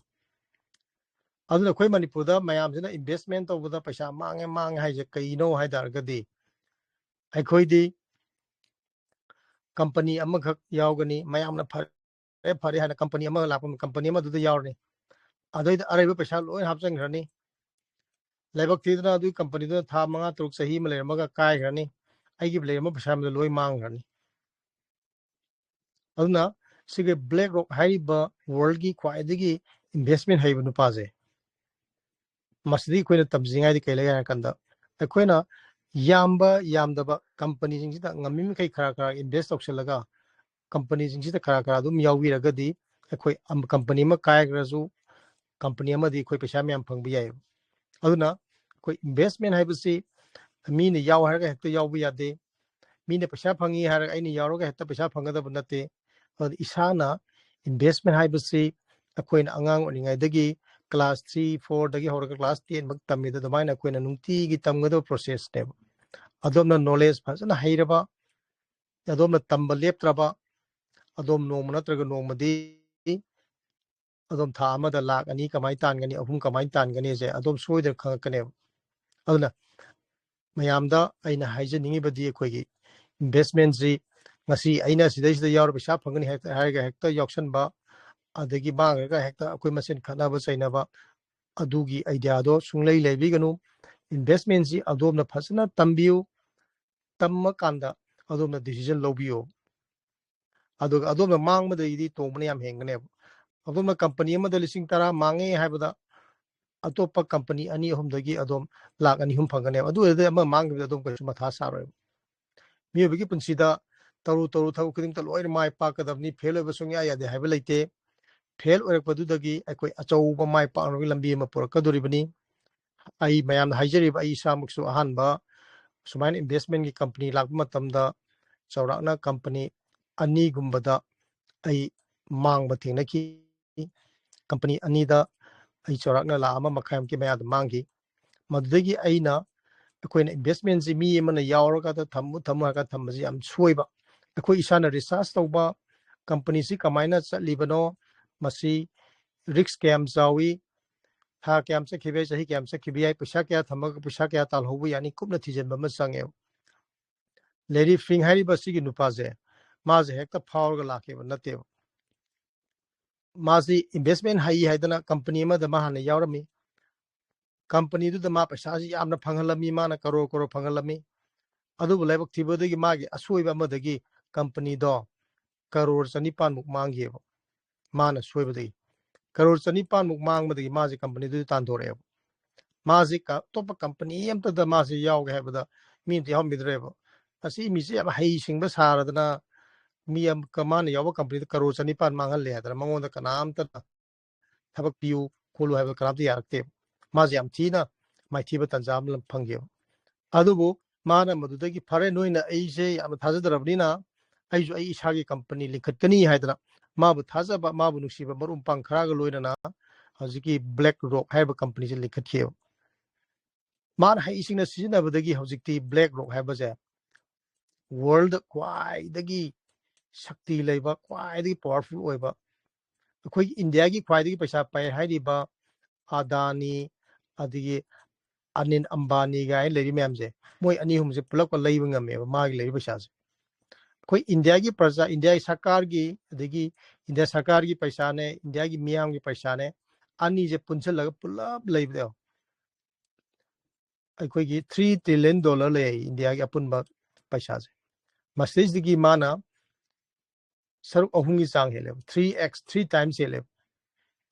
ꯑꯗꯨꯅ ꯑꯩꯈꯣꯏ ꯃꯅꯤꯄꯨꯔꯗ ꯃꯌꯥꯝꯁꯤꯅ ꯏꯟꯚꯦꯁꯃꯦꯟ ꯇꯧꯕꯗ ꯄꯩꯁꯥ ꯃꯥꯡꯉꯦ ꯃꯥꯡꯉꯦ ꯍꯥꯏꯁꯦ ꯀꯩꯅꯣ ꯍꯥꯏ ꯇꯥꯔꯒꯗꯤ, ꯑꯩꯈꯣꯏꯗꯤ ꯀꯝꯄꯅꯤ ꯑꯃꯈꯛ ꯌꯥꯎꯒꯅꯤ, ꯃꯌꯥꯝꯅ ꯐꯔꯦ ꯐꯔꯦ ꯍꯥꯏꯅ ꯀꯝꯄꯅꯤ ꯑꯃ ꯂꯥꯛꯄ, ꯀꯝꯄꯅꯤ ꯑꯃꯗꯨꯗ ꯌꯥꯎꯔꯅꯤ, ꯑꯗꯩꯗ ꯑꯔꯩꯕ ꯄꯩꯁꯥ ꯂꯣꯏ ꯍꯥꯞꯆꯤꯟꯈ꯭ꯔꯅꯤ꯫ ꯂꯥꯏꯕꯛ ꯊꯤꯗꯅ ꯑꯗꯨꯒꯤ ꯀꯝꯄꯅꯤꯗꯨꯅ ꯊꯥ ꯃꯉꯥ ꯇꯔꯨꯛ ꯆꯍꯤ ꯑꯃ ꯂꯩꯔꯝꯃꯒ ꯀꯥꯏꯈ꯭ꯔꯅꯤ, ꯑꯩꯒꯤ ꯂꯩꯔꯝꯕ ꯄꯩꯁꯥ ꯃꯌꯥꯝꯗꯣ ꯂꯣꯏ ꯃꯥꯡꯈ꯭ꯔꯅꯤ꯫ ꯑꯗꯨꯅ ꯁꯤꯒꯤ ꯕ꯭ꯂꯦꯛ ꯔꯣꯛ ꯍꯥꯏꯔꯤꯕ ꯋꯥꯔꯜꯒꯤ ꯈ꯭ꯋꯥꯏꯗꯒꯤ ꯏꯟꯚꯦꯁꯃꯦꯟ ꯍꯩꯕ ꯅꯨꯄꯥꯁꯦ, ꯃꯁꯤꯗꯒꯤ ꯑꯩꯈꯣꯏꯅ ꯇꯝꯖꯅꯤꯡꯉꯥꯏꯗꯤ ꯀꯩ ꯂꯩꯒꯦ ꯍꯥꯏꯔ ꯀꯥꯟꯗ, ꯑꯩꯈꯣꯏꯅ ꯌꯥꯝꯕ ꯌꯥꯝꯗꯕ ꯀꯝꯄꯅꯤꯁꯤꯡꯁꯤꯗ ꯉꯝꯃꯤ ꯃꯈꯩ ꯈꯔ ꯈꯔ ꯏꯟꯚꯦꯁ ꯇꯧꯁꯤꯜꯂꯒ, ꯀꯝꯄꯅꯤꯁꯤꯡꯁꯤꯗ ꯈꯔ ꯈꯔ ꯑꯗꯨꯝ ꯌꯥꯎꯕꯤꯔꯒꯗꯤ, ꯑꯩꯈꯣꯏ ꯑꯝ-, ꯀꯝꯄꯅꯤ ꯑꯃ ꯀꯥꯏꯈ꯭ꯔꯁꯨ ꯀꯝꯄꯅꯤ ꯑꯃꯗꯤ ꯑꯩꯈꯣꯏ ꯄꯩꯁꯥ ꯃꯌꯥꯝ ꯐꯪꯕ ꯌꯥꯏꯑꯕ꯫ ꯑꯗꯨꯅ ꯑꯩꯈꯣꯏ ꯏꯟꯚꯦꯁꯃꯦꯟ ꯍꯥꯏꯕꯁꯤ ꯃꯤꯅ ꯌꯥꯎ ꯍꯥꯏꯔꯒ ꯍꯦꯛꯇ ꯌꯥꯎꯕ ꯌꯥꯗꯦ, ꯃꯤꯅ ꯄꯩꯁꯥ ꯐꯪꯉꯤ ꯍꯥꯏꯔꯒ ꯑꯩꯅ ꯌꯥꯎꯔꯒ ꯍꯦꯛꯇ ꯄꯩꯁꯥ ꯐꯪꯒꯗꯕ ꯅꯠꯇꯦ꯫ ꯑꯗꯨꯅ ꯏꯁꯥꯅ ꯏꯟꯚꯦꯁꯃꯦꯟ ꯍꯥꯏꯕꯁꯤ ꯑꯩꯈꯣꯏꯅ ꯑꯉꯥꯡ ꯑꯣꯏꯔꯤꯉꯩꯗꯒꯤ ꯀ꯭ꯂꯥꯁ ꯊ꯭ꯔꯤ ꯐꯣꯔꯗꯒꯤ ꯍꯧꯔꯒ ꯀ꯭ꯂꯥꯁ ꯇꯦꯟ ꯐꯥꯎ ꯇꯝꯃꯤꯗ ꯑꯗꯨꯃꯥꯏꯅ ꯑꯩꯈꯣꯏꯅ ꯅꯨꯡꯇꯤꯒꯤ ꯇꯝꯒꯗꯕ ꯄ꯭ꯔꯣꯁꯦꯁꯅꯦꯕ꯫ ꯑꯗꯣꯝꯅ ꯅꯣꯂꯦꯖ ꯐꯖꯅ ꯍꯩꯔꯕ, ꯑꯗꯣꯝꯅ ꯇꯝꯕ ꯂꯦꯞꯇ꯭ꯔꯕ, ꯑꯗꯣꯝ ꯅꯣꯡꯃ ꯅꯠꯇ꯭ꯔꯒ ꯅꯣꯡꯃꯗꯤ ꯑꯗꯣꯝ ꯊꯥ ꯑꯃꯗ ꯂꯥꯛ ꯑꯅꯤ ꯀꯃꯥꯏꯅ ꯇꯥꯟꯒꯅꯤ, ꯑꯍꯨꯝ ꯀꯃꯥꯏꯅ ꯇꯥꯟꯒꯅꯤꯁꯦ ꯑꯗꯣꯝ ꯁꯣꯏꯗꯅ ꯈꯪꯉꯛꯀꯅꯦꯕ꯫ ꯑꯗꯨꯅ ꯃꯌꯥꯝꯗ ꯑꯩꯅ ꯍꯥꯏꯖꯅꯤꯡꯉꯤꯕꯗꯤ, ꯑꯩꯈꯣꯏꯒꯤ ꯏꯟꯚꯦꯁꯃꯦꯟꯁꯤ ꯉꯁꯤ ꯑꯩꯅ ꯁꯤꯗꯩꯁꯤꯗ ꯌꯥꯎꯔ ꯄꯩꯁꯥ ꯐꯪꯒꯅꯤ ꯍꯦꯛꯇ ꯍꯥꯏꯔꯒ ꯍꯦꯛꯇ ꯌꯥꯎꯁꯟꯕ, ꯑꯗꯒꯤ ꯃꯥꯡꯈ꯭ꯔꯒ ꯍꯦꯛꯇ ꯑꯩꯈꯣꯏ ꯃꯁꯦꯟ ꯈꯠꯅꯕ ꯆꯩꯅꯕ, ꯑꯗꯨꯒꯤ ꯑꯥꯏꯗꯤꯌꯥꯗꯣ ꯁꯨꯡꯂꯩ ꯂꯩꯕꯤꯒꯅꯨ꯫ ꯏꯟꯚꯦꯁꯃꯦꯟꯁꯤ ꯑꯗꯣꯝꯅ ꯐꯖꯅ ꯇꯝꯕꯤꯌꯨ, ꯇꯝꯃꯀꯥꯟꯗ ꯑꯗꯣꯝꯅ ꯗꯤꯁꯤꯖꯟ ꯂꯧꯕꯤꯌꯨ꯫ ꯑꯗꯨꯒ ꯑꯗꯣꯝꯅ ꯃꯥꯡꯕꯗꯒꯤꯗꯤ ꯇꯣꯡꯕꯅ ꯌꯥꯝ ꯍꯦꯟꯒꯅꯦꯕ꯫ ꯑꯗꯣꯝꯅ ꯀꯝꯄꯅꯤ ꯑꯃꯗ ꯂꯤꯁꯤꯡ ꯇꯔꯥ ꯃꯥꯡꯉꯦ ꯍꯥꯏꯕꯗ, ꯑꯇꯣꯞꯄ ꯀꯝꯄꯅꯤ ꯑꯅꯤ ꯑꯍꯨꯝꯗꯒꯤ ꯑꯗꯣꯝ ꯂꯥꯛ ꯑꯅꯤ ꯑꯍꯨꯝ ꯐꯪꯒꯅꯦꯕ꯫ ꯑꯗꯨ ꯑꯣꯏꯔꯗꯤ ꯑꯃ ꯃꯥꯡꯈꯤꯕꯗ ꯑꯗꯣꯝ ꯀꯩꯁꯨ ꯃꯊꯥ ꯁꯥꯔꯣꯏꯕ꯫ ꯃꯤꯑꯣꯏꯕꯒꯤ ꯄꯨꯟꯁꯤꯗ ꯇꯔꯨ ꯇꯔꯨ ꯊꯕꯛ ꯈꯨꯗꯤꯡꯃꯛꯇ ꯂꯣꯏꯅ ꯃꯥꯏ ꯄꯥꯛꯀꯗꯕꯅꯤ, ꯐꯦꯜ ꯑꯣꯏꯕ ꯁꯨꯡꯌꯥ ꯌꯥꯗꯦ ꯍꯥꯏꯕ ꯂꯩꯇꯦ꯫ ꯐꯦꯜ ꯑꯣꯏꯔꯛꯄꯗꯨꯗꯒꯤ ꯑꯩꯈꯣꯏ ꯑꯆꯧꯕ ꯃꯥꯏ ꯄꯥꯛꯅꯕꯒꯤ ꯂꯝꯕꯤ ꯑꯃ ꯄꯨꯔꯛꯀꯗꯣꯔꯤꯕꯅꯤ꯫ ꯑꯩ ꯃꯌꯥꯝꯗ ꯍꯥꯏꯖꯔꯤꯕ, ꯑꯩ ꯏꯁꯥꯃꯛꯁꯨ ꯑꯍꯥꯟꯕ ꯁꯨꯃꯥꯏꯅ ꯏꯟꯚꯦꯁꯃꯦꯟꯒꯤ ꯀꯝꯄꯅꯤ ꯂꯥꯛꯄ ꯃꯇꯝꯗ ꯆꯥꯎꯔꯥꯛꯅ ꯀꯝꯄꯅꯤ ꯑꯅꯤꯒꯨꯝꯕꯗ ꯑꯩ ꯃꯥꯡꯕ ꯊꯦꯡꯅꯈꯤ꯫ ꯀꯝꯄꯅꯤ ꯑꯅꯤꯗ ꯑꯩ ꯆꯥꯎꯔꯥꯛꯅ ꯂꯥꯈ ꯑꯃ ꯃꯈꯥꯏꯃꯨꯛꯀꯤ ꯃꯌꯥꯗ ꯃꯥꯡꯈꯤ꯫ ꯃꯗꯨꯗꯒꯤ ꯑꯩꯅ, ꯑꯩꯈꯣꯏꯅ ꯏꯟꯚꯦꯁꯃꯦꯟꯁꯤ ꯃꯤ ꯑꯃꯅ ꯌꯥꯎꯔꯒ ꯊꯝꯃꯨ ꯊꯝꯃꯨ ꯍꯥꯏꯔꯒ ꯊꯝꯕꯁꯤ ꯌꯥꯝ ꯁꯣꯏꯕ꯫ ꯑꯩꯈꯣꯏ ꯏꯁꯥꯅ ꯔꯤꯁꯥꯔꯁ ꯇꯧꯕ, ꯀꯝꯄꯅꯤꯁꯤ ꯀꯃꯥꯏꯅ ꯆꯠꯂꯤꯕꯅꯣ, ꯃꯁꯤ ꯔꯤꯛꯁ ꯀꯌꯥꯝ ꯆꯥꯎꯏ, ꯊꯥ ꯀꯌꯥꯝ ꯆꯠꯈꯤꯕ ꯌꯥꯏ, ꯆꯍꯤ ꯀꯌꯥꯝ ꯆꯠꯈꯤꯕ ꯌꯥꯏ, ꯄꯩꯁꯥ ꯀꯌꯥ ꯊꯝꯃꯒ ꯄꯩꯁꯥ ꯀꯌꯥ ꯇꯥꯜꯍꯧꯕ ꯌꯥꯅꯤ, ꯀꯨꯞꯅ ꯊꯤꯖꯤꯟꯕ ꯑꯃ ꯆꯪꯉꯦꯕ꯫ ꯂꯦꯔꯤ ꯐ꯭ꯔꯤꯡ ꯍꯥꯏꯔꯤꯕ ꯁꯤꯒꯤ ꯅꯨꯄꯥꯁꯦ, ꯃꯥꯁꯦ ꯍꯦꯛꯇ ꯐꯥꯎꯔꯒ ꯂꯥꯛꯈꯤꯕ ꯅꯠꯇꯦꯕ꯫ ꯃꯥꯁꯤ ꯏꯟꯚꯦꯁꯃꯦꯟ ꯍꯩ ꯍꯥꯏꯗꯅ ꯀꯝꯄꯅꯤ ꯑꯃꯗ ꯃꯥ ꯍꯥꯟꯅ ꯌꯥꯎꯔꯝꯃꯤ꯫ ꯀꯝꯄꯅꯤꯗꯨꯗ ꯃꯥ ꯄꯩꯁꯥꯁꯤ ꯌꯥꯝꯅ ꯐꯪꯍꯜꯂꯝꯃꯤ, ꯃꯥꯅ ꯀꯔꯣꯔ ꯀꯔꯣꯔ ꯐꯪꯍꯜꯂꯝꯃꯤ꯫ ꯑꯗꯨꯕꯨ ꯂꯥꯏꯕꯛ ꯊꯤꯕꯗꯒꯤ ꯃꯥꯒꯤ ꯑꯁꯣꯏꯕ ꯑꯃꯗꯒꯤ ꯀꯝꯄꯅꯤꯗꯣ ꯀꯔꯣꯔ ꯆꯅꯤꯄꯥꯟꯃꯨꯛ ꯃꯥꯡꯈꯤꯑꯕ꯫ ꯃꯥꯅ ꯁꯣꯏꯕꯗꯒꯤ ꯀꯔꯣꯔ ꯆꯅꯤꯄꯥꯟꯃꯨꯛ ꯃꯥꯡꯕꯗꯒꯤ ꯃꯥꯁꯦ ꯀꯝꯄꯅꯤꯗꯨꯗꯤ ꯇꯥꯟꯊꯣꯔꯛꯑꯦꯕ꯫ ꯃꯥꯁꯦ ꯀ-, ꯑꯇꯣꯞꯄ ꯀꯝꯄꯅꯤ ꯑꯃꯇꯗ ꯃꯥꯁꯦ ꯌꯥꯎꯒꯦ ꯍꯥꯏꯕꯗ ꯃꯤ ꯑꯝꯇ ꯌꯥꯎꯍꯟꯕꯤꯗ꯭ꯔꯦꯕ꯫ ꯑꯁꯤ ꯃꯤꯁꯦ ꯌꯥꯝ ꯍꯩꯁꯤꯡꯕ ꯁꯥꯔꯗꯅ ꯃꯤ ꯑꯃ-, ꯀ-, ꯃꯥꯅ ꯌꯥꯎꯕ ꯀꯝꯄꯅꯤꯗ ꯀꯔꯣꯔ ꯆꯅꯤꯄꯥꯟ ꯃꯥꯡꯍꯜꯂꯦ ꯍꯥꯏꯗꯅ ꯃꯉꯣꯟꯗ ꯀꯅꯥꯝꯇꯅ ꯊꯕꯛ ꯄꯤꯌꯨ ꯈꯣꯠꯂꯨ ꯍꯥꯏꯕ ꯀꯅꯥꯝꯇ ꯌꯥꯔꯛꯇꯦꯕ꯫ ꯃꯥꯁꯦ ꯌꯥꯝ ꯊꯤꯅ ꯃꯥꯏꯊꯤꯕ ꯇꯥꯟꯖꯥ ꯑꯃ ꯐꯪꯈꯤꯕ꯫ ꯑꯗꯨꯕꯨ ꯃꯥꯅ ꯃꯗꯨꯗꯒꯤ "ꯐꯔꯦ, ꯅꯣꯏꯅ ꯑꯩꯁꯦ ꯌꯥꯝꯅ ꯊꯥꯖꯗ꯭ꯔꯕꯅꯤꯅ ꯑꯩꯁꯨ ꯑꯩ ꯏꯁꯥꯒꯤ ꯀꯝꯄꯅꯤ ꯂꯤꯡꯈꯠꯀꯅꯤ" ꯍꯥꯏꯗꯅ ꯃꯥꯕꯨ ꯊꯥꯖꯕ, ꯃꯥꯕꯨ ꯅꯨꯡꯁꯤꯕ ꯃꯔꯨꯞ ꯃꯄꯥꯡ ꯈꯔꯒ ꯂꯣꯏꯅꯅ ꯍꯧꯖꯤꯛꯀꯤ ꯕ꯭ꯂꯦꯛ ꯔꯣꯛ ꯍꯥꯏꯔꯤꯕ ꯀꯝꯄꯅꯤꯁꯦ ꯂꯤꯡꯈꯠꯈꯤꯑꯕ꯫ ꯃꯥꯅ ꯍꯩꯁꯤꯡꯅ ꯁꯤꯖꯤꯟꯅꯕꯗꯒꯤ ꯍꯧꯖꯤꯛꯇꯤ ꯕ꯭ꯂꯦꯛ ꯔꯣꯛ ꯍꯥꯏꯕꯁꯦ ꯋꯥꯔꯜꯗ ꯈ꯭ꯋꯥꯏꯗꯒꯤ ꯁꯛꯇꯤ ꯂꯩꯕ, ꯈ꯭ꯋꯥꯏꯗꯒꯤ ꯄꯋꯥꯔꯐꯨꯜ ꯑꯣꯏꯕ, ꯑꯩꯈꯣꯏꯒꯤ ꯏꯟꯗꯤꯌꯥꯒꯤ ꯈ꯭ꯋꯥꯏꯗꯒꯤ ꯄꯩꯁꯥ ꯄꯥꯏ ꯍꯥꯏꯔꯤꯕ ꯑꯗꯥꯅꯤ, ꯑꯗꯒꯤ ꯑꯅꯤꯜ ꯑꯝꯕꯥꯅꯤ ꯀꯥꯏꯅ ꯂꯩꯔꯤ ꯃꯌꯥꯝꯁꯦ, ꯃꯣꯏ ꯑꯅꯤ ꯑꯍꯨꯝꯁꯦ ꯄꯨꯂꯞꯀ ꯂꯩꯕ ꯉꯝꯃꯦꯕ ꯃꯥꯒꯤ ꯂꯩꯔꯤꯕ ꯄꯩꯁꯥꯁꯦ꯫ ꯑꯩꯈꯣꯏ ꯏꯟꯗꯤꯌꯥꯒꯤ ꯄ꯭ꯔꯖꯥ, ꯏꯟꯗꯤꯌꯥꯒꯤ ꯁꯔꯀꯥꯔꯒꯤ, ꯑꯗꯒꯤ ꯏꯟꯗꯤꯌꯥ ꯁꯔꯀꯥꯔꯒꯤ ꯄꯩꯁꯥꯅꯦ, ꯏꯟꯗꯤꯌꯥꯒꯤ ꯃꯤꯌꯥꯝꯒꯤ ꯄꯩꯁꯥꯅꯦ, ꯑꯅꯤꯁꯦ ꯄꯨꯟꯁꯤꯜꯂꯒ ꯄꯨꯂꯞ ꯂꯩꯕꯗꯣ ꯑꯩꯈꯣꯏꯒꯤ ꯊ꯭ꯔꯤ ꯇ꯭ꯔꯤꯂꯤꯌꯟ ꯗꯣꯂꯔ ꯂꯩ ꯏꯟꯗꯤꯌꯥꯒꯤ ꯑꯄꯨꯟꯕ ꯄꯩꯁꯥꯁꯦ꯫ ꯃꯁꯤꯗꯩꯁꯤꯗꯒꯤ ꯃꯥꯅ ꯁꯔꯨꯛ ꯑꯍꯨꯝꯒꯤ ꯆꯥꯡ ꯍꯦꯜꯂꯦꯕ, ꯊ꯭ꯔꯤ ꯑꯦꯛꯁ, ꯊ꯭ꯔꯤ ꯇꯥꯏꯝꯁ ꯍꯦꯜꯂꯦꯕ꯫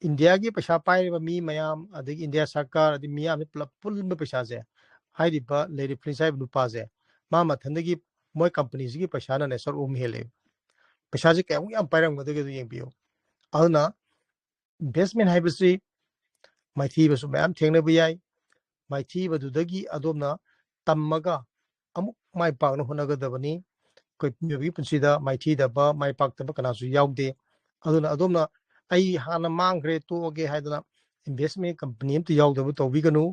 ꯏꯟꯗꯤꯌꯥꯒꯤ ꯄꯩꯁꯥ ꯄꯥꯏꯔꯤꯕ ꯃꯤ ꯃꯌꯥꯝ, ꯑꯗꯒꯤ ꯏꯟꯗꯤꯌꯥ ꯁꯔꯀꯥꯔ, ꯑꯗꯩ ꯃꯤꯌꯥꯝꯁꯦ ꯄꯨꯂꯞ ꯄꯨꯟꯕ ꯄꯩꯁꯥꯁꯦ, ꯍꯥꯏꯔꯤꯕ ꯂꯦꯔꯤ ꯐ꯭ꯔꯤꯟꯁ ꯍꯥꯏꯔꯤꯕ ꯅꯨꯄꯥꯁꯦ, ꯃꯥ ꯃꯊꯟꯗꯒꯤ ꯃꯣꯏ ꯀꯝꯄꯅꯤꯁꯤꯒꯤ ꯄꯩꯁꯥꯅꯅꯦ ꯁꯔꯨꯛ ꯑꯍꯨꯝ ꯍꯦꯜꯂꯦꯕ꯫ ꯄꯩꯁꯥꯁꯦ ꯀꯌꯥꯃꯨꯛ ꯌꯥꯝ ꯄꯥꯏꯔꯝꯒꯗꯒꯦꯗꯣ ꯌꯦꯡꯕꯤꯌꯨ꯫ ꯑꯗꯨꯅ ꯏꯟꯚꯦꯁꯃꯦꯟ ꯍꯥꯏꯕꯁꯤ ꯃꯥꯏꯊꯤꯕꯁꯨ ꯃꯌꯥꯝ ꯊꯦꯡꯅꯕ ꯌꯥꯏ꯫ ꯃꯥꯏꯊꯤꯕꯗꯨꯗꯒꯤ ꯑꯗꯣꯝꯅ ꯇꯝꯃꯒ ꯑꯃꯨꯛ ꯃꯥꯏ ꯄꯥꯛꯅ ꯍꯣꯠꯅꯒꯗꯕꯅꯤ꯫ ꯑꯩꯈꯣꯏ ꯃꯤꯑꯣꯏꯕꯒꯤ ꯄꯨꯟꯁꯤꯗ ꯃꯥꯏꯊꯤꯗꯕ, ꯃꯥꯏ ꯄꯥꯛꯇꯕ ꯀꯅꯥꯁꯨ ꯌꯥꯎꯗꯦ꯫ ꯑꯗꯨꯅ ꯑꯗꯣꯝꯅ "ꯑꯩ ꯍꯥꯟꯅ ꯃꯥꯡꯈ꯭ꯔꯦ, ꯇꯣꯛꯑꯒꯦ" ꯍꯥꯏꯗꯅ ꯏꯟꯚꯦꯁꯃꯦꯟ ꯀꯝꯄꯅꯤ ꯑꯝꯇ ꯌꯥꯎꯗꯕ ꯇꯧꯕꯤꯒꯅꯨ꯫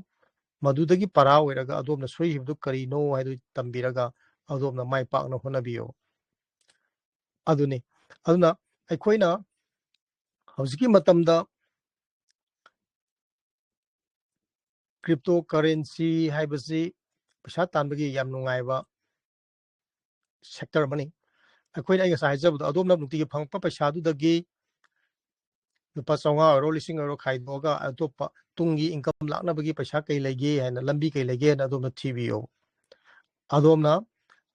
ꯃꯗꯨꯗꯒꯤ ꯄꯔꯥ ꯑꯣꯏꯔꯒ ꯑꯗꯣꯝꯅ ꯁꯣꯏꯈꯤꯕꯗꯨ ꯀꯔꯤꯅꯣ ꯍꯥꯏꯗꯨ ꯇꯝꯕꯤꯔꯒ ꯑꯗꯣꯝꯅ ꯃꯥꯏ ꯄꯥꯛꯅ ꯍꯣꯠꯅꯕꯤꯌꯨ꯫ ꯑꯗꯨꯅꯤ꯫ ꯑꯗꯨꯅ ꯑꯩꯈꯣꯏꯅ ꯍꯧꯖꯤꯛꯀꯤ ꯃꯇꯝꯗ cryptocurrency ꯍꯥꯏꯕꯁꯤ ꯄꯩꯁꯥ ꯇꯥꯟꯕꯒꯤ ꯌꯥꯝ ꯅꯨꯡꯉꯥꯏꯕ ꯁꯦꯛꯇꯔ ꯑꯃꯅꯤ꯫ ꯑꯩꯈꯣꯏꯅ, ꯑꯩ ꯉꯁꯥꯏ ꯍꯥꯏꯖꯕꯗꯣ, ꯑꯗꯣꯝꯅ ꯅꯨꯡꯇꯤꯒꯤ ꯐꯪꯉꯛꯄ ꯄꯩꯁꯥꯗꯨꯗꯒꯤ ꯂꯨꯄꯥ ꯆꯥꯝꯃꯉꯥ ꯑꯣꯏꯔꯣ, ꯂꯤꯁꯤꯡ ꯑꯣꯏꯔꯣ ꯈꯥꯏꯗꯣꯛꯑꯒ ꯑꯇꯣꯞꯄ ꯇꯨꯡꯒꯤ ꯏꯟꯀꯝ ꯂꯥꯛꯅꯕꯒꯤ ꯄꯩꯁꯥ ꯀꯩ ꯂꯩꯒꯦ ꯍꯥꯏꯅ, ꯂꯝꯕꯤ ꯀꯩ ꯂꯩꯒꯦ ꯍꯥꯏꯅ ꯑꯗꯣꯝꯅ ꯊꯤꯕꯤꯌꯣ꯫ ꯑꯗꯣꯝꯅ